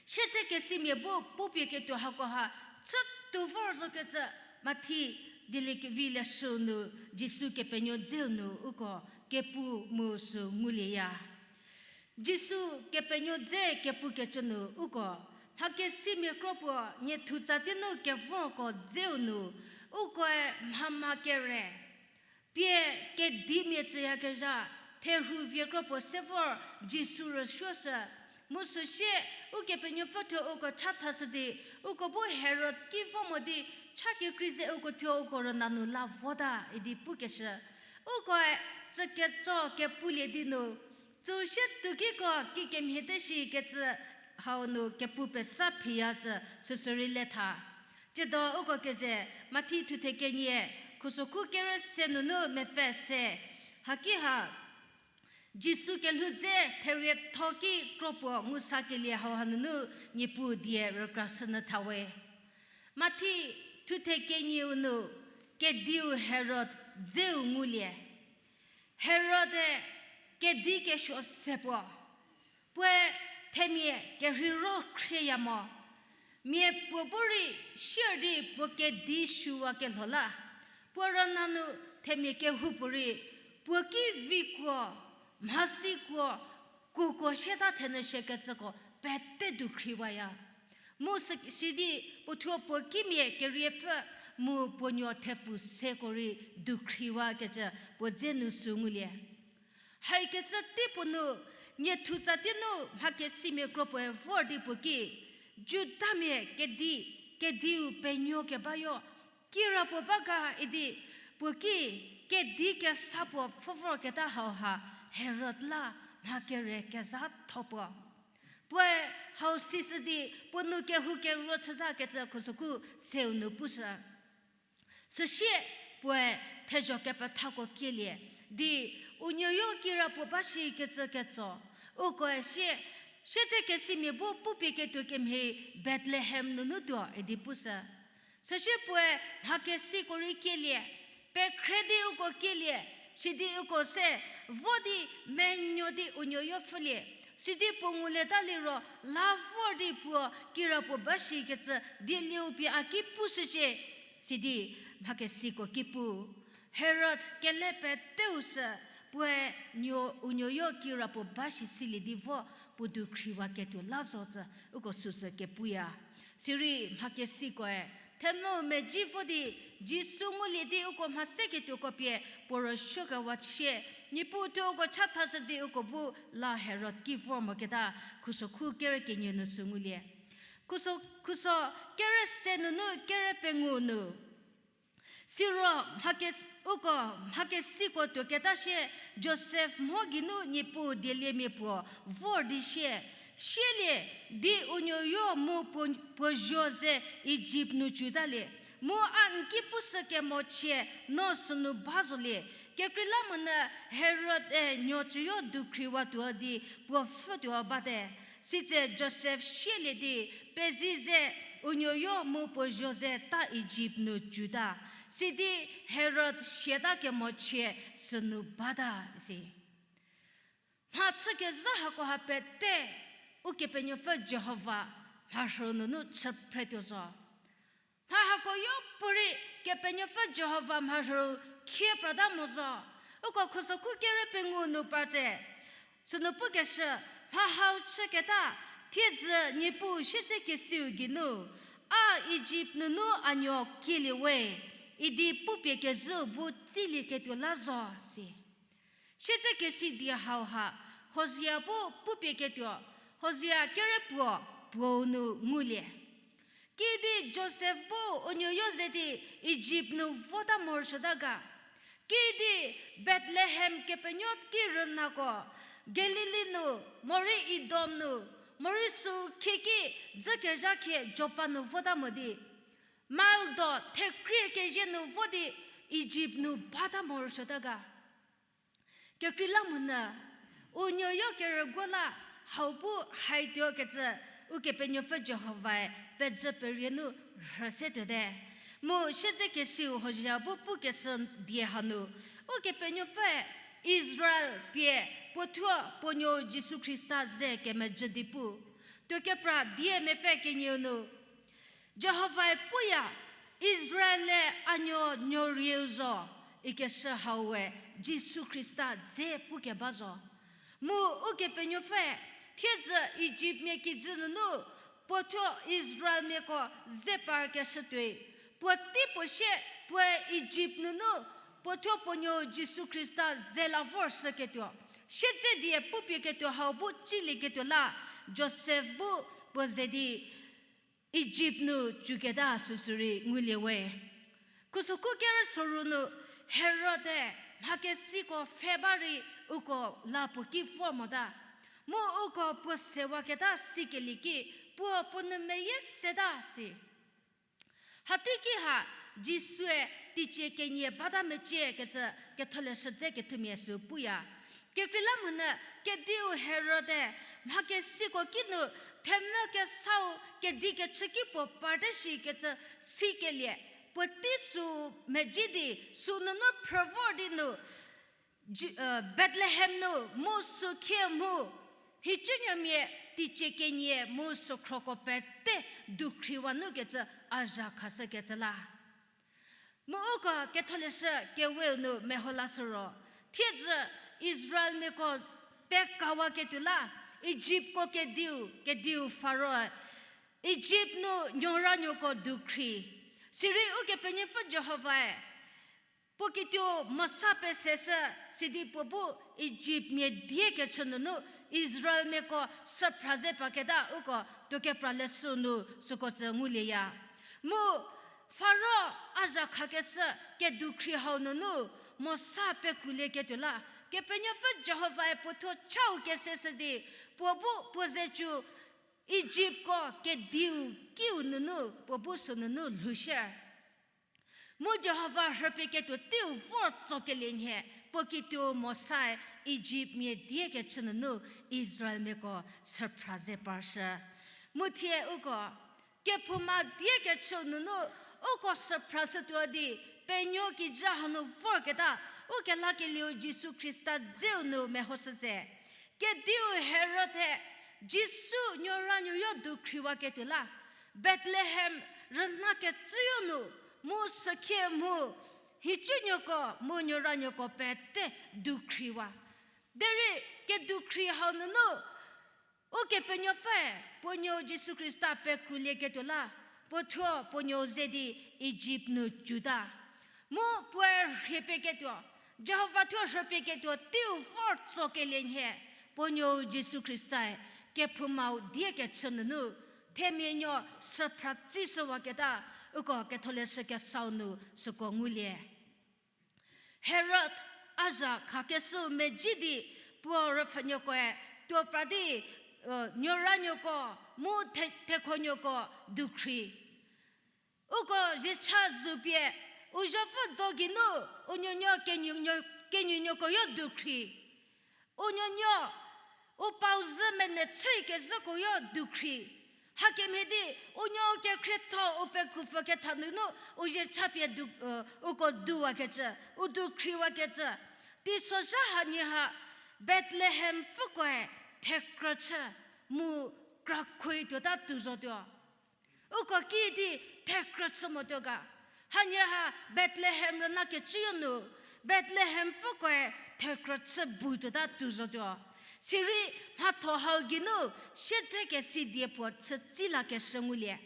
Siedzekesimia bu pupie ketuo hakoha chütuo vor zokecü Mathi Dieliekevi leshüu nu Jisu kepenuo dzeu nu uko kepu mu sü ngulieya. Jisu kepenuo dze kepukecü nu uko mhakesimia kro puo niethutsa tei nu kevorko dzeu nu ukoe mhama kere pie kedimia tsüyakezha, therhu vie kro puo se vor Jisu rüsuoshü. Mu süsie, Ukepenuopfü thuo uko chathashü di, uko bu Herod ki vo mo di, cha kekrei ze uko thuo uko rüna nu la vota idi pukeshü. Ukoe tsüketso kepulie di nu, tsüsie tukiko kikemhie te shikecü hau nu kepu petsa phiya tsü süsürei le tha. Tsiedo uko keze Mathi thuthe kenie, khusokhu kerü se nunu mepfü se, haki ha, Jisu kelhou dze therietho ki kro puo ngu sakelie hau hanunu Niepuu die rükrashünyü thawe. Mathi thuthe kenieu nu kediu Herod dzeu ngulie. Herode kedi kesuo se puo, puoe themia kerheiro khrieya mo. Mia puo bu rei sier di puo kedi suwa kelho la, puo rüna nu themia kehoupuorei puo ki vikuo, mhasikuo, kuokuo sieta thenyü shikecüko pete dukhriwaya. Mu sü-, sidi puo thuo puo kimia keriepfü mu puo nuo thepfu seko rei dukhriwakecü puo dze nu sü ngulie. Haikecü tei puo nu, niethutsa tei nu mhakesimia kro puoe vor di puo ki, Judamia kedi, kediu penuo kebayo, kirapuo ba ga idi, puo ki, kedi kesa puo pfhü vorketa hauha, Herod la mha kere kezhatho puo. Puoe hau sishü di, puo nu kehou keruo chütakecü khusokhu seu nu pushü. Süsie puoe thezho kepethako kielie di, u nuoyo kirapuo ba shikecü ketso, ukoe sie, siedzekesimia bu pupie ketuo kemhie Bethlehem nunu tuo idi pushü. Süsie puoe mhakesiko rei kielie, pekhre di uko kielie, sidi uko se, vo di menuo di u nuoyo pfhülie, sidi puo ngulieta liro, la vor di puo kirapuo ba shikecü dielieu pie a ki pushücie, sidi mhakesiko ki pu. Herod kele peteu sü, puoe nuo, u nuoyo kirapuo ba shi silie di vo puo dukhriwaketuo la zo tsü uko süsü kepuya. Sirei mhakesikoe thenu meji vo di, Jisu ngulie di uko mha seketuoko pie puo rüsuokewa sie, Niepuu thuo uko chathashü di uko bu la Herod ki vor moketa, khusokhu kerü kenie nu sü ngulie. Khuso, khuso kerü se nunu kerü pengou nu. Siro mhakes-, uko mhakesiko tuoketa sie Josef mho geinu Niepuu dieliemia puo vor di sie, sielie di u nuoyo mu puo, puo zuo ze Ijipt nu tsutalie. Mu a n ki pushü kemochie no sünu ba zolie. Kekreilamonyü Herode nuo cüyo dukhriwatuo di puo pfhütuo bate. Sitse Josef sielie di, pezi ze u nuoyo mu puo zuo ze ta Ijipt nu tsuta. Sidi Herod siata kemochie sünu bata isi. Mha chükezha hakoha pete, Ukepenuopfü Jihova mharhü nunu chüphretuo zo. Mha hakoyo puorei Kepenuopfü Jihova mharhü khie prata mo zo. Uko khuso khu kerü pengou nu parte. Sünu pukeshü, mha hau chüketa, thiedzü Niepuu siedzekesiu geinu, a Ijipt nunu a nuo kielie we, idi pupie kezhüu bu tsilieketuo la zo si. Siedzekesi die hauha, Hosea bu pupie ketuo, Hosea kerü puo, puou nu ngulie. Kidi Josef bu u nuoyo ze di Ijipt nu vota morosuota ga. Kidi Bethlehem kepenuo ki rünako, Galili nu, morei Idom nu, morei sü khieki dzükezha khie Jopa nu vota mo di, mile do thekrie kezhie nu vo di Ijipt nu bata morosuota ga. Kekreilamonyü, u nuoyo kerüguo la hau bu haituo kecü, Ukepenuopfü Jihovae pezhü perie nu rhüse tuote. Mu siedzekesiu Hosea bu pukeshü die hanu, Ukepenuopfüe Israel pie puo thuo puo nuou Jisu Khrista ze kemejü di pu. Tuokepra die mepfü kenieu nu, Jihovae puya, Israel-e a nuo nuo rieu zo, ikeshü hau we Jisu Khrista dze pukeba zo. Mu Ukepenuopfüe thiedzü Ijiptmia kijü nunu puo thuo Israelmiako ze parkeshü tuoi, puotei puo sie puoe Ijipt nunu puo thuo puo nuo Jisu Khrista ze la vorshüketuo, siedze die pupieketuo hau bu cilieketuo la, Josef bu puo ze di Ijipt nu cüketa süsü rei ngulie we. Khusokhu kerü soru nu Herod-e mhakesiko pfhe ba rei uko la puo ki vor mota. Mu uko puo sewaketa sikelie ki puo puo nu meyie seta si. Hateiki ha Jisue teicie kenie bata meciekecü Ketholeshü dze kethumia sü puya. Kekreilamonyü kediu Herod-e mhakesiko kinu themvü kesau kedi kechü ki puo parte shikecü sikelie, puotei sü mezhie di sünunu phrü vor di nu, Bethlehem nu mu sükhie mu, nhicumia teicie kenie mu sükhroko pete dukhriwa nukecü a zha khashükecü la. Mu uko Ketholeshü keweu nu meho lashü ro, thiedzü Israelmiako pekawaketuo la, Ijiptko kediu, kediu Faro, Ijipt nu nuoranuoko dukhri. Sirei Ukepenuopfü Jihovae puo kituo Mosa peseshü, sidi puo bu Ijiptmia die kechü nunu Israelmiako süphra ze paketa uko tuo kepra leshü nu süko sü ngulieya. Mu Faro a zha khakeshü kedukhri hau nunu Mosa pekroulieketuo la, Kepenuopfü Jihovae puo thuo chau keseshü di, puo bu puo ze cu Ijiptko kediu kiu nunu puo bu sünunu lhoushie. Mu Jihova rhüpieketuo teiu vor tsokelie nhie, puo kituo Mosae Ijiptmia die kechü nunu Israelmiako süphra ze parshü. Mu thie uko kephouma die kechü nunu uko süphrashütuo di, penuo kijü hanu vorketa, ukelakelieu Jisu Khrista dzeu nu mehoshütse. Kediu Herod-e Jisu nuoranuoyo dukhriwaketuo la, Bethlehem rünakecüyo nu, mu sükhie mu, nhicumia nuoko mu nuoranuoko pete dukhriwa. Derei kedukhri hau nunu Ukepenuopfü puo nuou Jisu Khrista pekroulieketuo la, puo thuo puo nuou ze di Ijipt nu cuta. Mu puoe rhiepieketuo, Jihova thuo rhüpieketuo teiu vor tsokelie nhie, puo nuou Jisu Khristae kephoumau die kechü nunu themia nuo süphra tsishüwaketa, uko Ketholeshü kesau nu süko ngulie. Herod a zha khakeshü mezhie di puo rüpfhünuokoe tuo pra di, nuoranuoko mu thekhonuoko dukhri. Uko ziecha zupie, u zopfü do geinu, u nuonuo kenuonuokoyo dukhri. U nuonuo, u pau zhü mene chükezhükoyo dukhri. Hakemhie di, u nuo kekhrietho u pekhupfü ketha nunu, u ziecha pie uko duwakecü, u dukhriwakecü. Teisozha hanie ha, Bethlehem pfükoe thekrü chü, mu krakhoi tuota tou zotuo. Uko kidi thekrü chü motuo ga. Hanie ha Bethlehem rünakecüyo nu, Bethlehem pfükoe thekrü chü bu tuota tou zotuo. Sirei mhatho hau geinu siedzekesi die puo chütsi lakeshü ngulie.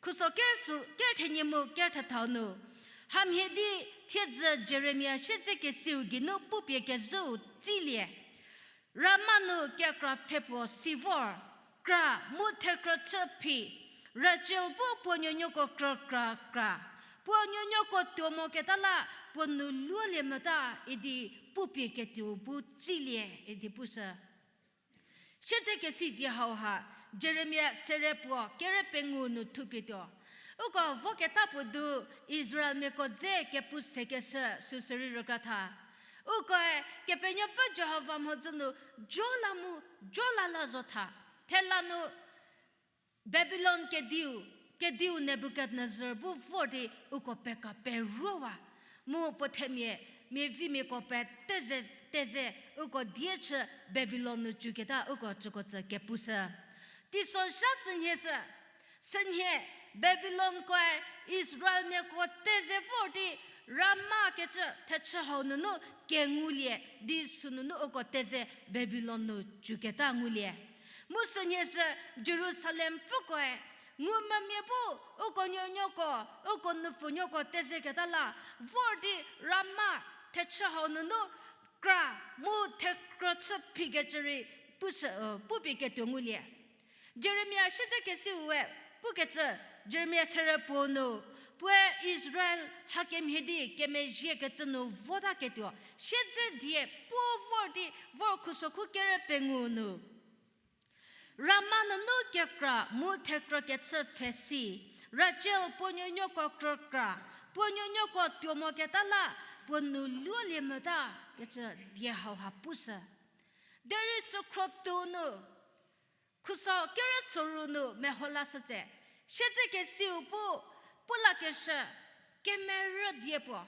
Khuso ker thenie mu ker thethau nu, hamhie di thiedzü Jeremia siedzekesiu geinu pupie kezhüu tsilie. Rama nu kekra pfhe puo si vor, kra mu thekrü chü phi, Rachel bu puo nuonuoko krükra kra, puo nuonuoko tuo moketa la puo nou luolie mota idi pupie ketuou bu tsilie idi pushü. Siedzekesi die hau ha, Jeremia sere puo kere pengou nu thupietuo. Uko voketa puo du Israelmiako dze kepu sekeshü süsü rei rükra tha. Ukoe Kepenuopfü Jihova mhodzü nu jo la mu, jo la la zo tha. Thela nu Babilon kediu, kediu Nebukadnezar bu vor di uko peka peruowa. Mu puo themia, miavimiako pete ze, teze uko die chü Babilon nu cüketa uko cüko tsü kepushü. Teisozha sünhie sü, sünhie Babilonkoe Israelmiako teze vor di Rama kecü thechü hau nunu kengulie di sünunu uko teze Babilon nu cüketa ngulie. Mu sünie sü Jerusalem pfükoe ngumvümia bu uko nuonuoko, uko nupfunuoko tezeketa la vor di Rama thechü hau nunu kra mu thekrü chü phikecü rei pu sü, pupie ketuo ngulie. Jeremia siedzekesiue pukecü, Jeremia serü puo nu, puoe Israel hakemhie di kemezhiekecü nu votaketuo siedze die puo vor di vor khusokhu kerü pengou nu Rama nunu kekra mu thekrü kechü pfhe si, Rachel puo nuonuoko krükra, puo nuonuoko tuo moketa la puo nu luolie mota kecü die hauha pushü. Derei sükhro tuo nu khuso kerü soru nu meho lashütse, siedzekesiu pu, pu lakeshü, kemerü die puo,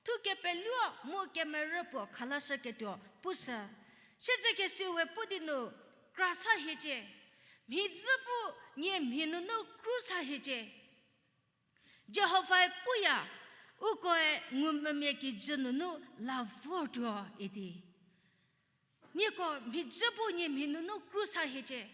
thu kepeluo mu kemerü puo khalashüketuo pushü. Siedzekesiue pu di nu kra sa hiecie, mhidzü bu nie mhi nunu kru sa hiecie. Jihovae puya, ukoe ngumvümia kijü nunu la vortuo idi. Nieko mhidzü bu nie mhi nunu kru sa hiecie.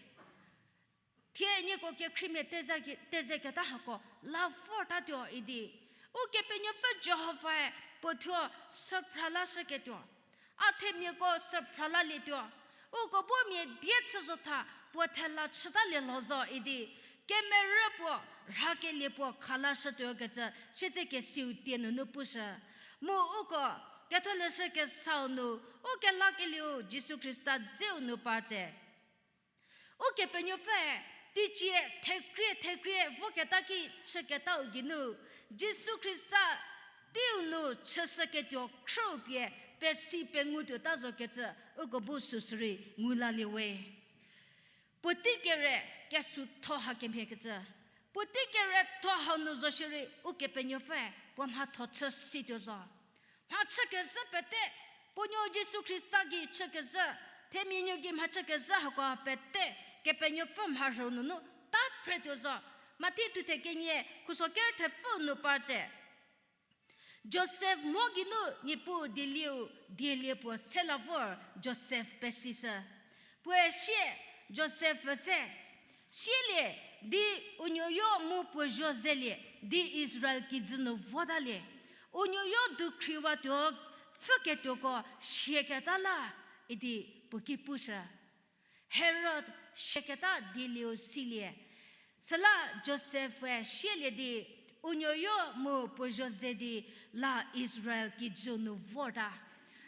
Thie nieko kekhriemia teze, tezeketa hako la vortatuo idi. Ukepenuopfü Jihovae puo thuo süphra lashüketuo, a themiako süphra lalietuo, uko bu mia die chü zotha puo thela chütalie lho zo idi, kemerü puo, rhakelie puo khalashütuo kecü siedzekesiu tie nunu pushü. Mu uko Ketholeshü Kesau nu, u kelakelieu Jisu Khrista dzeu nu partse. Ukepenuopfüe teicie thekrie thekrie voketa ki chüketau geinu, Jisu Khrista teiu nu chüshüketuo khrüu pie pesi pengutuota zokecü uko bu süsü rei ngu lalie we. Puotei kere kesutho hakemhiekecü, puotei keretho hau nu zo shierei Ukepenuopfüe puo mhatho chü situo zo. Mhachükezhü pete, puo nuo Jisu Khrista gei chükezhü, themia nuo gei mhachükezhü hako pete, Kepenuopfü mharhü nunu ta phretuo zo. Mathi thuthe kenie khuso kerü thepfü nu partse. Josef mho geinu Niepuu dielieu dielie puo se la vor Josef pesishü. Puoe sie, Josef se, sielie di u nuoyo mu puo zuo zelie di Israel kijü nu votalie. U nuoyo dukhriwatuo pfüketuoko siaketa la idi puo ki pushü. Herod siaketa dielieu silie. Süla Josef-e sielie di, u nuoyo mu puo zuo ze di la Israel kijü nu vorta.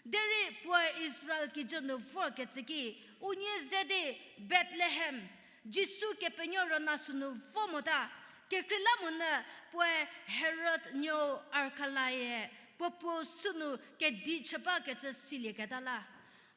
Derei puoe Israel kijü nu vorkecü ki, unie ze di Bethlehem, Jisu kepenuo rüna sünu vo mota, kekreilamonyü puoe Herod nuou Arkelaie puo puo sünu kedi chü bakecü silieketa la.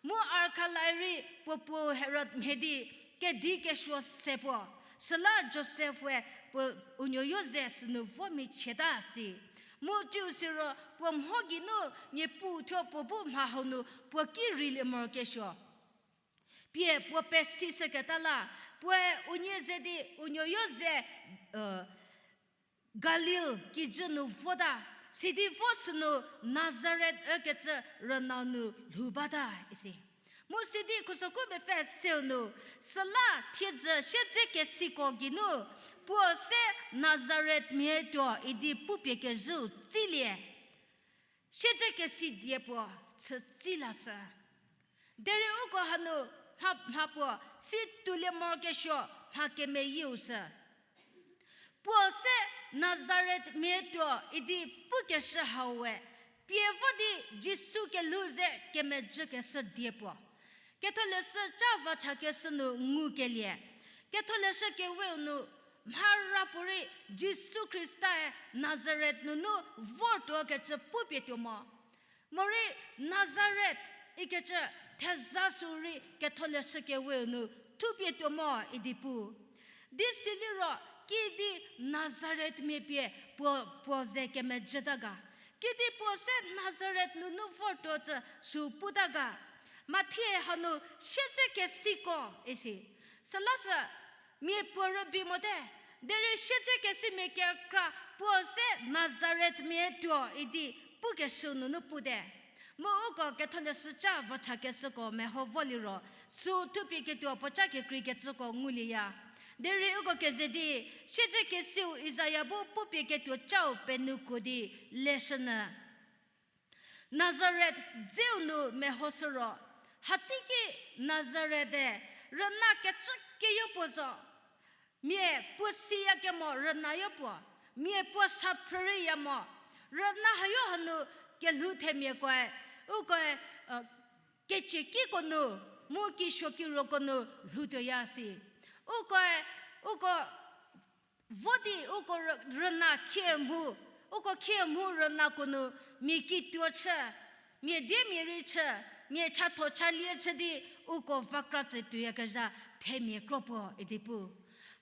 Mu Arkelaie rei puo puo Herod mhie di kedi kesuo se puo. Süla Josef-e puo u nuoyo ze sünu vomichieta si. Mu tiu siro puo mho geinu Niepuu thuo puo bu mha hau nu puo ki reilie morokesuo. Pie puo pesishüketa la, puoe unie ze di u nuoyo ze, Galil kijü nu vota, sidi vo sünu Nazaret ükecü rünau nu lhou bata isi. Mu sidi khusoku mepfü seu nu, süla thiedzü siedzekesiko geinu, puo se Nazaret mia tuo idi pupie kezhüu tsilie. Siedzekesi die puo chü tsi lashü. Derei uko hanu mha, mha puo si tuolie morokesuo mha kemeyieu shü. Puo se Nazaret mia tuo idi pukeshü hau we, pie vo di Jisu kelhou ze kemejükeshü die puo. Ketholeshü ca vachakeshü nu ngukelie. Ketholeshü keweu nu mhara puo rei Jisu Khristae Nazaret nunu vortuo kecü pupie tuo mo. Morei Nazaret ikecü theza sü rei Ketholeshü keweu nu thupie tuo mo idi pu. Di siliro kidi Nazaret mia pie puo, puo ze kemejüta ga. Kidi puo se Nazaret nunu vortuo cü sü puta ga. Mathi hanu siedzekesiko isi. Süla sü mia puo rübei mote, Derei siedzekesimia kekra puo se Nazaretmia tuo idi pukeshü nunu pute. Mu uko ketholeshüca vachakeshüko meho voliro, süu thupie ketuo puoca kekreikecüko ngulieya. Derei uko keze di, siedzekesiu Isaia bu pupie ketuocau penuko di leshünyü. Nazaret dzeu nu mehoshü ro, hateiki Nazaret-e rüna kecü keyo puo zo. Mia puo siyakemo rünayo puo, mia puo saphrüriya mo, rüna hayo hanu kelhou themiakoe, ukoe, keciekiko nu, mu kisuokiroko nu lhoutuoya si. Ukoe, uko vo di uko rü-, rüna khie mhu, uko khie mhu rünako nu mia kituo chü, mia diemia rei chü, mia chatho chalie chü di uko va kra tsü tuoyakezha themia kro puo idi pu.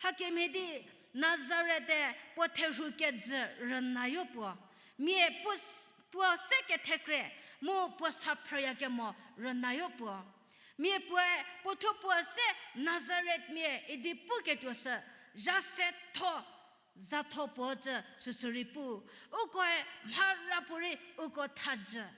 Hakemhie di Nazaret-e puo therhu kejü rünayo puo, mia puo s-, puo se kethekre, mu puo saphrüyakemo rünayo puo. Mia puoe puo thuo puo se Nazaretmia idi puketuo sü, zha se tho, zatho puo cü süsü rei pu. Ukoe mhara puorei uko thajü.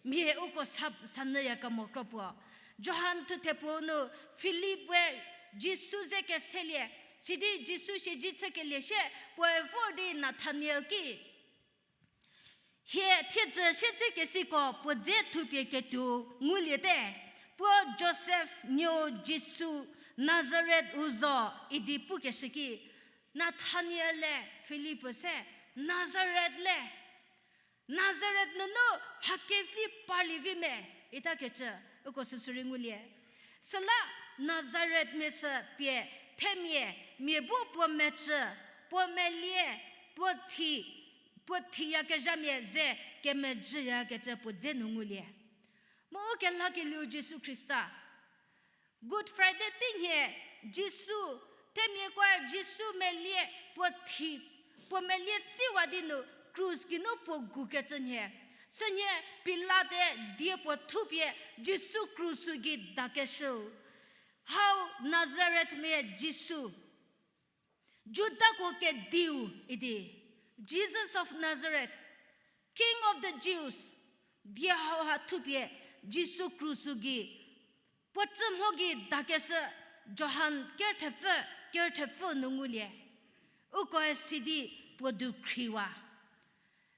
Mia uko sa-, sanyüyakemo kro puo. Johan thuthe puo nu Filip-e Jisu ze keselie, sidi Jisu siedzi chükelie sie, puoe vor di Nathanael ki, hie thiedzü siedzekesiko puo dze thupie ketuo nguliete, puo Josef nuou Jisu, Nazaret-u zo idi pukeshü ki, Nathanael-e Filip se, Nazaret le, Nazaret nunu mha kevi parlie vi me, itakecü uko süsü rei ngulie. Süla Nazaretmia sü pie themia, mia bu puo mecü, puo melie, puo thi, puo thiyakezhamia ze kemejüyakecü puo dze nu ngulie. Mu u kelakelieu Jisu Khrista. Good Friday teinhie Jisu, themiakoe Jisu melie puo thi, puo melie tsiwa di nu krus geinu puo gukecü nhie. Sünhie Pilat-e die puo thupie Jisu krusu gei dakeshüu. Hau Nazaretmia Jisu. Judako kediu idi, Jesus of Nazareth, King of the Jews, die hauha thupie Jisu krusu gei puo cü mho gei dakeshü Johan kerthepfü, kerthepfü nu ngulie. Ukoe sidi puo dukhriwa.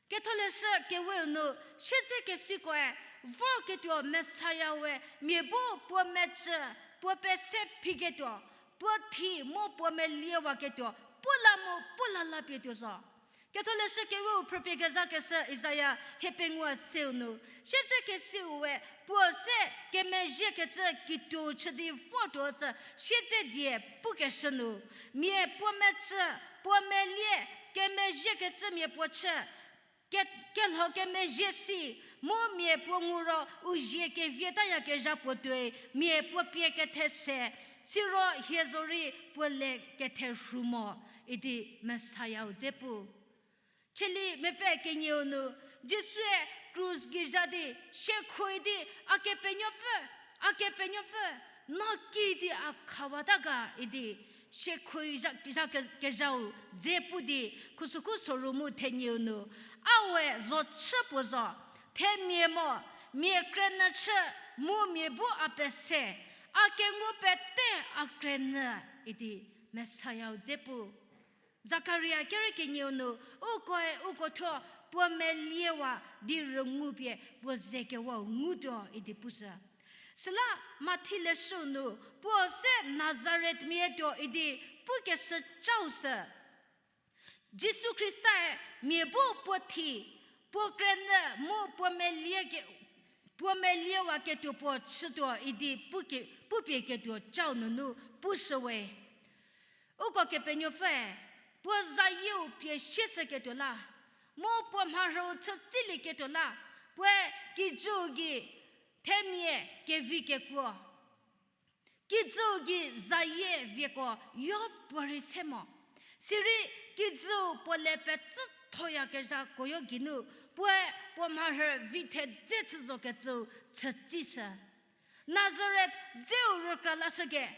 Ketholeshü keweu nu, siedzekesikoe vorketuo Messiah we mia bu puo mecü, puo pese phiketuo, puo thi mu puo meliewaketuo, pu la mu pu la la pie tuo zo. Ketholeshü keweu phrüpie kezhakeshü Isaia hiepengou seu nu, siedzekesiu we puo se kemezhiekecü kituo chü di vortuo cü siedze die pukeshü nu, mia puo mecü, puo melie, kemezhiekecümia puo chü, ke-, kelho kemezhie si, mu mia puo ngu ro u zie kevietayakezha puo tuoi, mia puo pie kethe se, siro hie zorei puo le ketherhu mo, idi Messiah-u dze pu. Cheli mepfü kenieu nu, Jisue krus gei zha di, siekhoui di, A Kepenuopfü, A Kepenuopfü, no kidi a khawata ga idi, siekhoui zha, zha ke-, kezhau dze pu di, khusükhu soru mu thenieu nu, a we zo chü puo zo, themia mo, mia krünyü chü, mu mia bu a pese, a kengu pete a krünyü idi, Messiah-u dze pu. Zakaria kerü kenieu nu, ukoe uko thuo puo meliewa di rüngupie puo ze kewau ngutuo idi pushü. Süla Mathi leshü nu, puo se Nazaretmia tuo idi pukeshü chau sü. Jisu Khristae mia bu puo thi, puo krünyü mu puo melie ke-, puo meliewaketuo puo chütuo idi puke-, pupie ketuo chau nunu pushüwe. Uko Kepenuopfüe, puo zayieu pie sieshüketuo la, mu puo mharhüu chütsilieketuo la, puoe kijüu gei themia kevi kekuo. Kijüu gei zayie vieko yo puorei se mo. Sirei kijüu puo le pecüthoyakezha koyo geinu, puoe puo mharhü vi thedze chü zokecüu chütsishü. Nazaret dzeu rükra lashüke.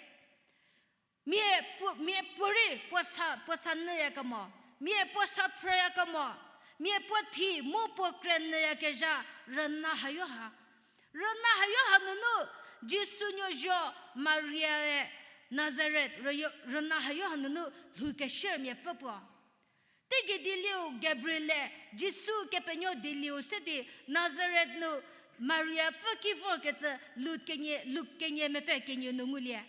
Mia puo, mia puorei puo sa, puo sa nyüyakemo, mia puo sa phrüyakemo, mia puo thi mu puo kre nyüyakezha rüna hayo ha. Rüna hayo hanunu Jisu nuo zuo Mariae Nazaret rüyo, rüna hayo hanunu lhou keshü miapfü puo. Teigei dieliu Gabriel-e Jisu kepenuo dieliu se di Nazaret nu Maria pfü ki vorkecü Luk kenie, Luk kenie mepfü kenie nu ngulie.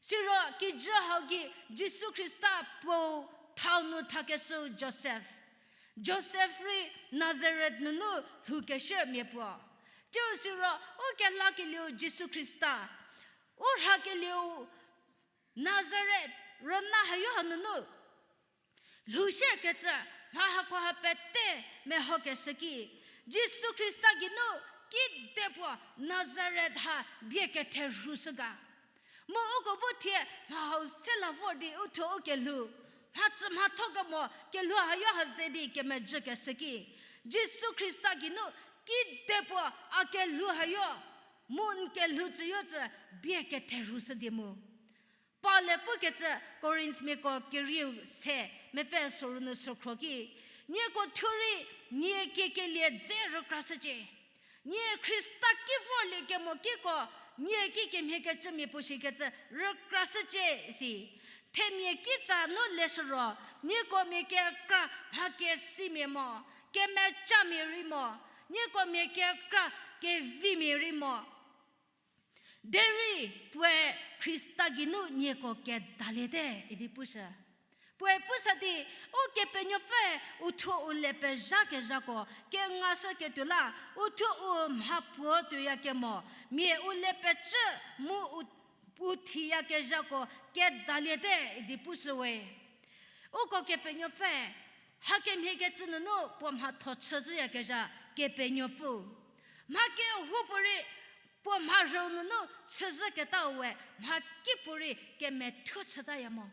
Siro kijü hau gei Jisu Khrista puou thau nu thakeshüu Josef. Josef rei Nazaret nunu lhoukeshü mia puo. Tsiu siro u kelakelieu Jisu Khrista, u rhakelieu Nazaret rüna hayo hanunu lhoushükecü mha hakoha pete mehokeshü ki, Jisu Khrista geinu kidepuo Nazaret ha bie ketherhushü ga. Mu uko bu thie mha hau se la vor di uthuo u kelhou, mhacü mhatho kemo kelhou hayo ha ze di kemejükeshü ki, Jisu Khrista geinu kidepuo a kelhou hayo, mu n kelhou tsüyo tsü bie ketherhushü di mu. Paul-e pukecü Korinthmiako kerieu se mepfü sorou nu sokhro ki, nieko thuo rei nie kiekelie dze rükrashücie. Nie Khrista ki vorlie kemo kiko, nie ki kemhiekecümia puo shikecü rükrashücie isi. Themia kitsa nu leshü ro, nieko mia kekra mha kesimia mo, kemecamia rei mo, nieko mia kekra kevimia rei mo. Derei puoe Khrista geinu nieko kedaliete idi pushü. Puoe pusa di, Ukepenuopfüe uthuo u le pezhakezhako kengashüketuo la, uthuo u mha puo tuoyakemo, mia u le pecü mu u, u thiyakezhako kedaliete idi pushüwe. Uko Kepenuopfü, hakemhie kecü nunu puo mhatho chüzhüyakezha Kepenuopfü. Mha kehoupuorei puo mharhüu nunu chüzhüketau we mha kipuorei kemethuo chütaya mo.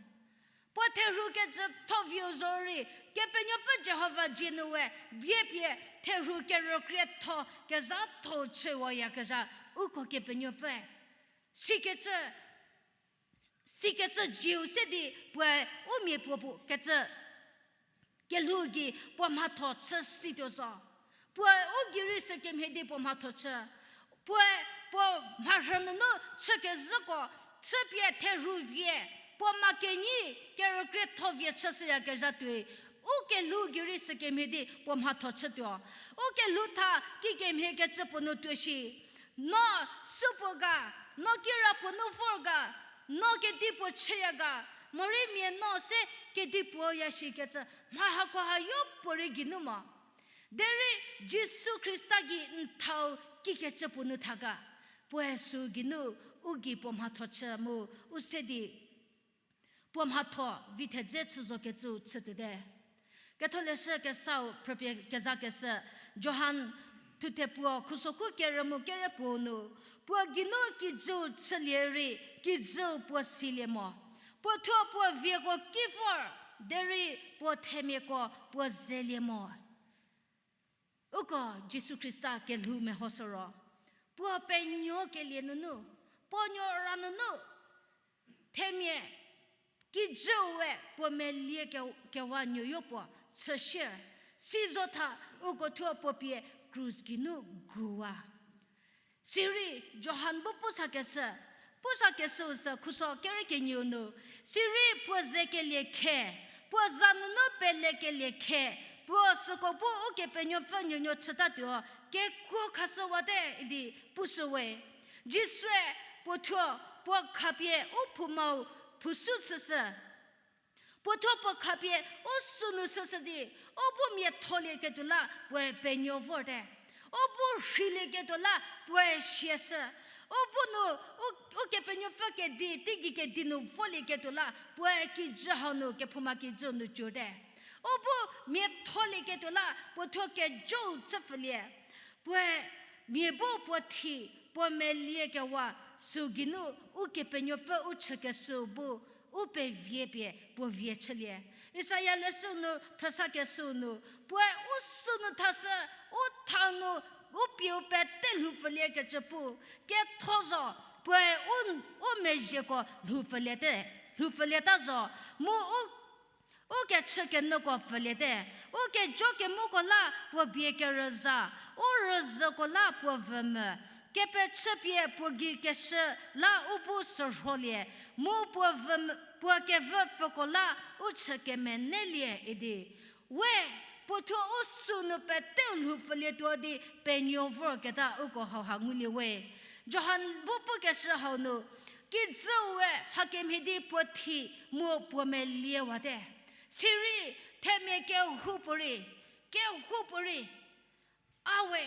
Puo therhu kecütho viu zorei, Kepenuopfü Jihova dzie nu we bie pie therhu kerükrietho kezhatho chüwayakezha uko Kepenuopfü. Sikecü, sikecü zieu se di puoe u mia puo puo kecü kelhou gei puo mhatho chü situo zo. Puoe u gei rei sükemhie di puo mhatho chü. Puoe puo mharhü nunu chükezhüko, chüpie therhu vie, puo ma kenyi kerükrietho vie chüshüyakezha tuoi, u kelhou gei rei sükemhie di puo mhatho chütuo. U kelhou tha kikemhie kecü puo nu tuo shi. No supuo ga, no kirapuo nu vor ga, no kedipuo chüya ga, morei mia no se kedipuo ya shikecü mha hakoha yopuorei geinu mo. Derei Jisu Khrista gei n thau kikecü puo nu tha ga, puoe süu geinu u gei puo mhatho chü mu u se di puo mhatho vi thedze chü zokecüu chütuote. Ketholeshü kesau phrüpie kezakeshü, Johan thuthe puo khusoku kerü mu kerü puo nu, puo geinu kijüu chülie rei kijüu puo silie mo. Puo thuo puo vieko ki vor, derei puo themiako puo zelie mo. Uko Jisu Khrista kelhou mehoshü ro, puo penuokelie nunu, puo nuo ra nunu, themia kijüu we puo melie ke-, kewa nuoyo puo chüshie, si zotha uko thuo puo pie krus geinu guwa. Sirei Johan bu pusakeshü, pusakeshüu sü khuso kerü kenieu nu, sirei puo zekelie khe, puo za nunu pelekelie khe, puo süko bu Ukepenuopfü nuonuo chütatuo kekuo khashüwate idi pushüwe. Jisue puo thuo puo khapie u phoumau phusu chüshü. Puo thuo puo khapie u sünu shüshü di, u bu miatholieketuo la puoe penuo vorte. U bu rheilieketuo la puoe siashü. U bu nu, u, Ukepenuopfü kedi, teigei kedi nu volieketuo la puoe kijü hau nu kephouma kijüu nu tsurte. U bu miatholieketuo la puo thuo kejou chüpfülie. Puoe mia bu puo thi, puo melie kewa süu geinu Ukepenuopfü u chükeshüu bu u pevie pie puo vie chülie. Isaia leshüu nu phrüsakeshüu nu, puoe u sünu thashü, u tha nu u pieu pete lhoupfüliekecü pu, ketho zo, puoe u, u mezhieko lhoupfüliete. lhoupfülieta zo, mu u, u kechükenyüko pfüliete, u kejo kemuko la puo bie kerüza, u rüzhüko la puo vümvü, kepechüpie puo gei keshü la u bu sürholie, mu puo vü, puo kevü pfüko la u chü kemenelie idi. We, puothuo u sünu peteu lhoupfülietuo di penuo vorketa uko hauha ngulie we. Johan bu pukeshü hau nu, kijüu we hakemhie di puo thi mu puo meliewate. Sirei themia kehoupuorei, kehoupuorei, a we,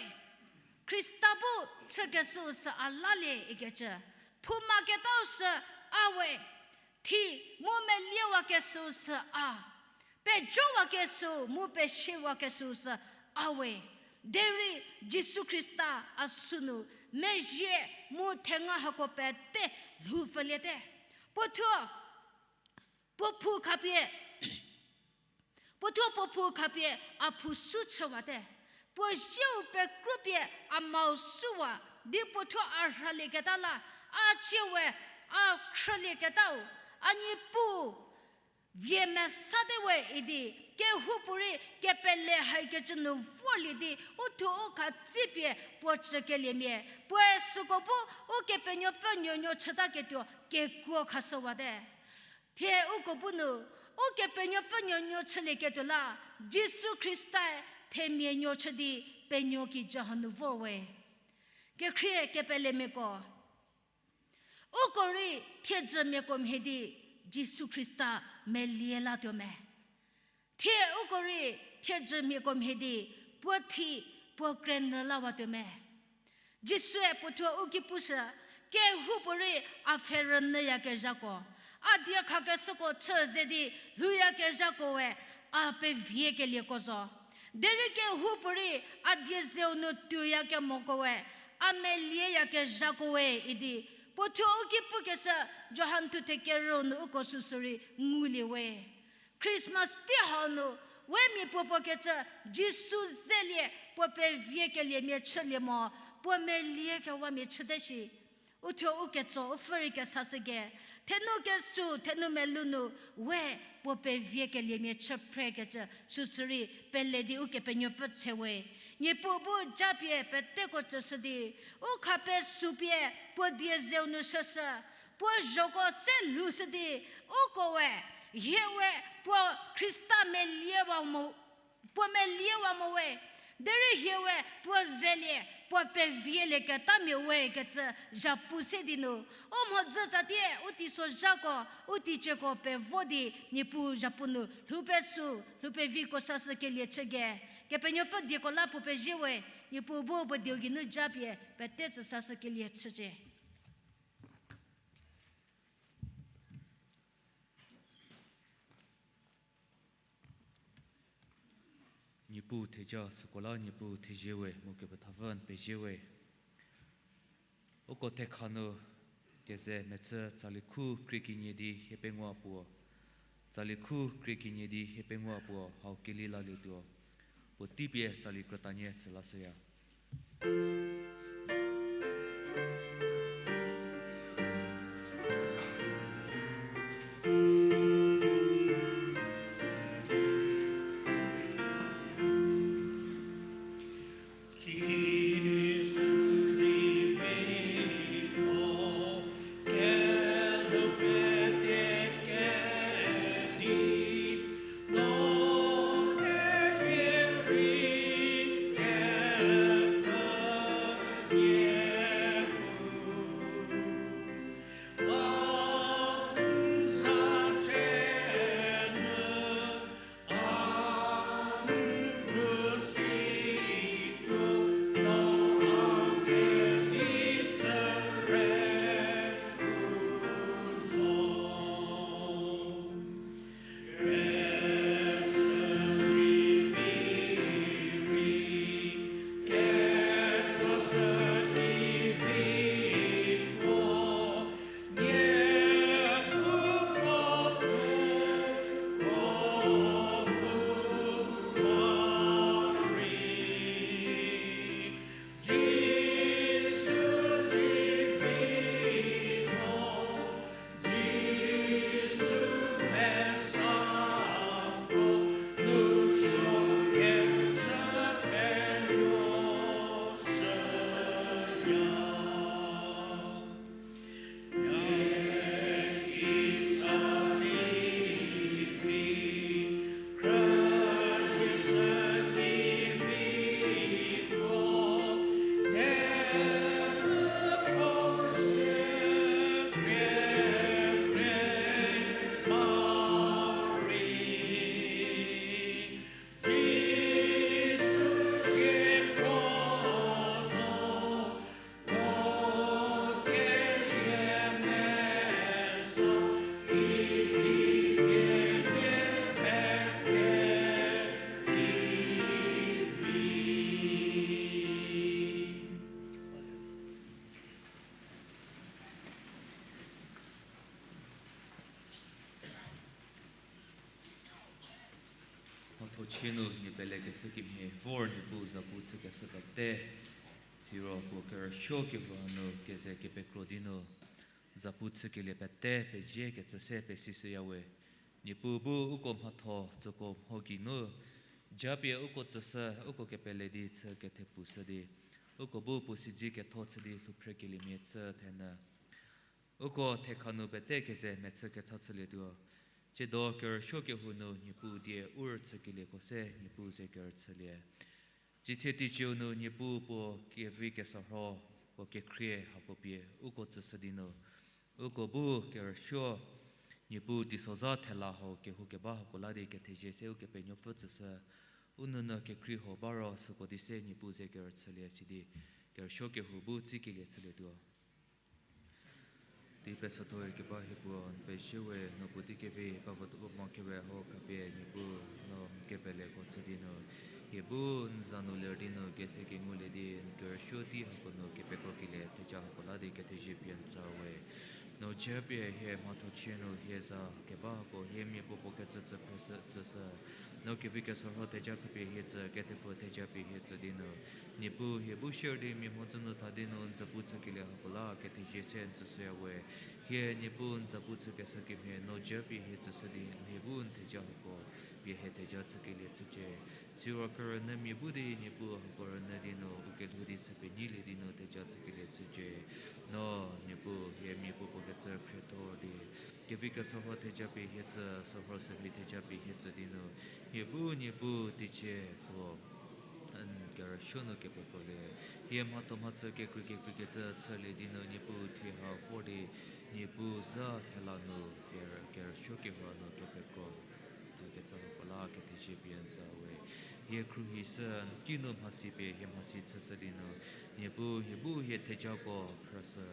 Khrista bu chükeshüu sü a lalie ikecü, phoumaketau sü a we, thi mu meliewakeshüu sü a, pejowakeshüu mu pesiewakeshüu sü a we. Derei Jisu Khrista a sünu mezhie mu thenga hako pete lhoupfüliete. Puothuo, puo phou khapie, puothuo puo phou khapie a phou sü chüwate. Puo zieu pekrupie a mau süwa di puothuo a rhalieketa la, a cie we, a khrülieketau, a Niepuu vie mesate we idi, kehoupuorei kepele haikecü nu vorlie di, u thuo u khatsipie puo cükeliemia, puoe süko bu Ukepenuopfü nuonuo chütaketuo kekuo khashüwate. Thie uko bu nu, Ukepenuopfü nuonuo chülieketuo la, Jisu Khrista-e themia nuo chü di penuo kijü hanu vor we. Kekhrie kepelemiako, uko rei thiedzümiako mhie di Jisu Khrista melie latuo me? Thie uko rei thiedzümiako mhie di puo thi puo krenyü lawatuo me? Jisue puothuo u ki pushü, kehoupuorei a pfhe rünyüyakezhako, a diekhakeshüko chü ze di lhouyakezhakoe a peviekelieko zo. Derei kehoupuorei a die zeu nu tuoyakemokoe a melieyakezhakoe idi, puothuo u ki pukeshü Johan thuthe kerüu nu uko süsü rei ngulie we. Christmas tei hau nu, we mia puo puo kecü Jisu zelie puo peviekeliemia chülie mo, puo meliekewamia chüte shi. U thuo u ketso u pfhü rei kesashüke, thenu kesu thenu melou nu, we puo peviekeliemia chü phrekecü süsü rei pele di Ukepenuopfü tshe we. Niepuu bu japie peteko tsüshü di, u khapesupie puo die zeu nu shüshü, puo zhoko se lhoushü di, ukoe, hie we puo Khrista meliewa mo, puo meliewa mo we, derei hie we puo zelie, puo pevielieketamia we kecü zhapu se di nu, u mhodzü tsatie u teisozhako, u teicieko pevo di Niepuu zhapu nu lhou pesu, lhou peviko sashükelie chüke. Kepenuopfü dieko la puo pezie we, Niepuu bu puo dieu geinu japie pete tsü sashükelie chücie. Niepuu theja süko la Niepuu thezie we mu kepethapfü n pezie we. Uko thekha nu keze mechü tsali khu krie kenie di hie pengou puo, tsali khu krie kenie di hie pengou puo hau keli lalietuo, puotei pie tsali krütanie tsü lashüya. Mhatho chie nu nie pelekeshü kemhie vor Niepuu zapu chükeshü pete, siro puo kerüsuo kehou nu keze kepekro di nu zapu chükelie pete pezie kecü se pesishüya we. Niepuu bu uko mhatho tsüko mho geinu japie uko tsüshü, uko kepele di chü kethepfushü di, uko bu puo siedze ketho chü di lhouphrekeliemia chü thenyü uko thekha nu pete keze mechü kecha chülietuo. Tsiedo kerüsuo kehou nu Niepuu die u rüchükelieko se Niepuu ze kerüchülie. Tsithie teiciu nu Niepuu puo kevi kesarho, puo kekhrie hako pie uko tsüshü di nu, uko bu kerüsuo Niepuu teisozha thela hau kehoukeba hako la di kethezie se Ukepenuopfü tsüshü. U nounyü kekhrie hau ba ro süko di se Niepuu ze kerüchülie sidi kerüsuo kehou bu tsikelie chülietuo. Tei pesothoe keba hie puo n pezie we, no puotei kevi ba votuo mo kewe hau khapie Niepuu no n kepeleko chü di nu, hie bu n za nu ler di nu kese kengulie di n kerüsuo tei hako nu kepekrokelie theja hako la di kethezie pie n tsü we. No japie hie mhatho chie nu hie za keba hako hie miapuo puo kecü tsüphreshü tsüshü. No kevi kesarho theja khapie hie tsü, kethepfu theja pie hie tsü di nu, Niepuu hie bu share di mia mhodzü nu tha di nu n zapu chükelie hako la kethezie se n tsüshüya we. Hie Niepuu n zapu chükeshü kemhie no japie hie tsüshü di hie bu n theja hako pie hie theja chükelie chücie. Siro kerünyümia bu di Niepuu hako rünyü di nu u kelhou di chü penyilie di nu theja chükelie chücie. No Niepuu hie miapuo puo kecü khriethor di kevi kesarho theja pie hie tsü, sarho sümia theja pie hie tsü di nu, hie bu Niepuu teicie puo n kerüsuo nu kepekrolie. Hie mhatho mhachü kekrei kekreikecü chülie di nu Niepuu thie ha vor di, Niepuu za thela nu kerü-, kerüsuo kehou nu kepekro thakecü hako la kethezie pie n tsü we. Hie khruohi sü n kinu mhasi pie hie mhasi chüshü di nu, Niepuu hie bu hie thejako phrüshü.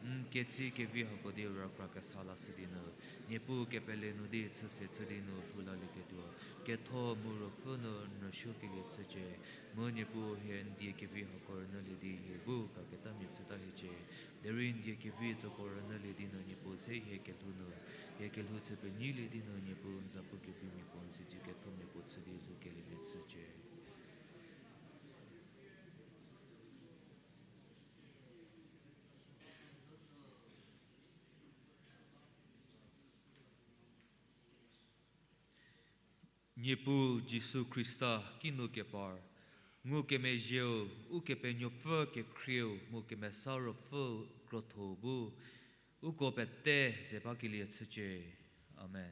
N ketsie kevi hako di rükra kesa lashü di nu, Niepuu kepele nu di chüse chü di nu lhou lalieketuo, ketho mu ruopfü nu n rüsuokelie chücie. Mu Niepuu hie n die kevi hako rünyülie di hie bu kaketamia chüta hiecie. Derei n die kevi tsoko rünyülie di nu Niepuu se hie kelhou nu, hie kelhou chü penyilie di nu Niepuu n zapu kevimia puo n siedze kethomia puo chü di lhoukeliemia chücie. Niepuu Jisu Khrista kinu kepar, ngukemezhieu, Ukepenuopfü kekhrieu mu Kemesa Ruopfü krotho bu, uko pete ze bakelie chücie. Amen.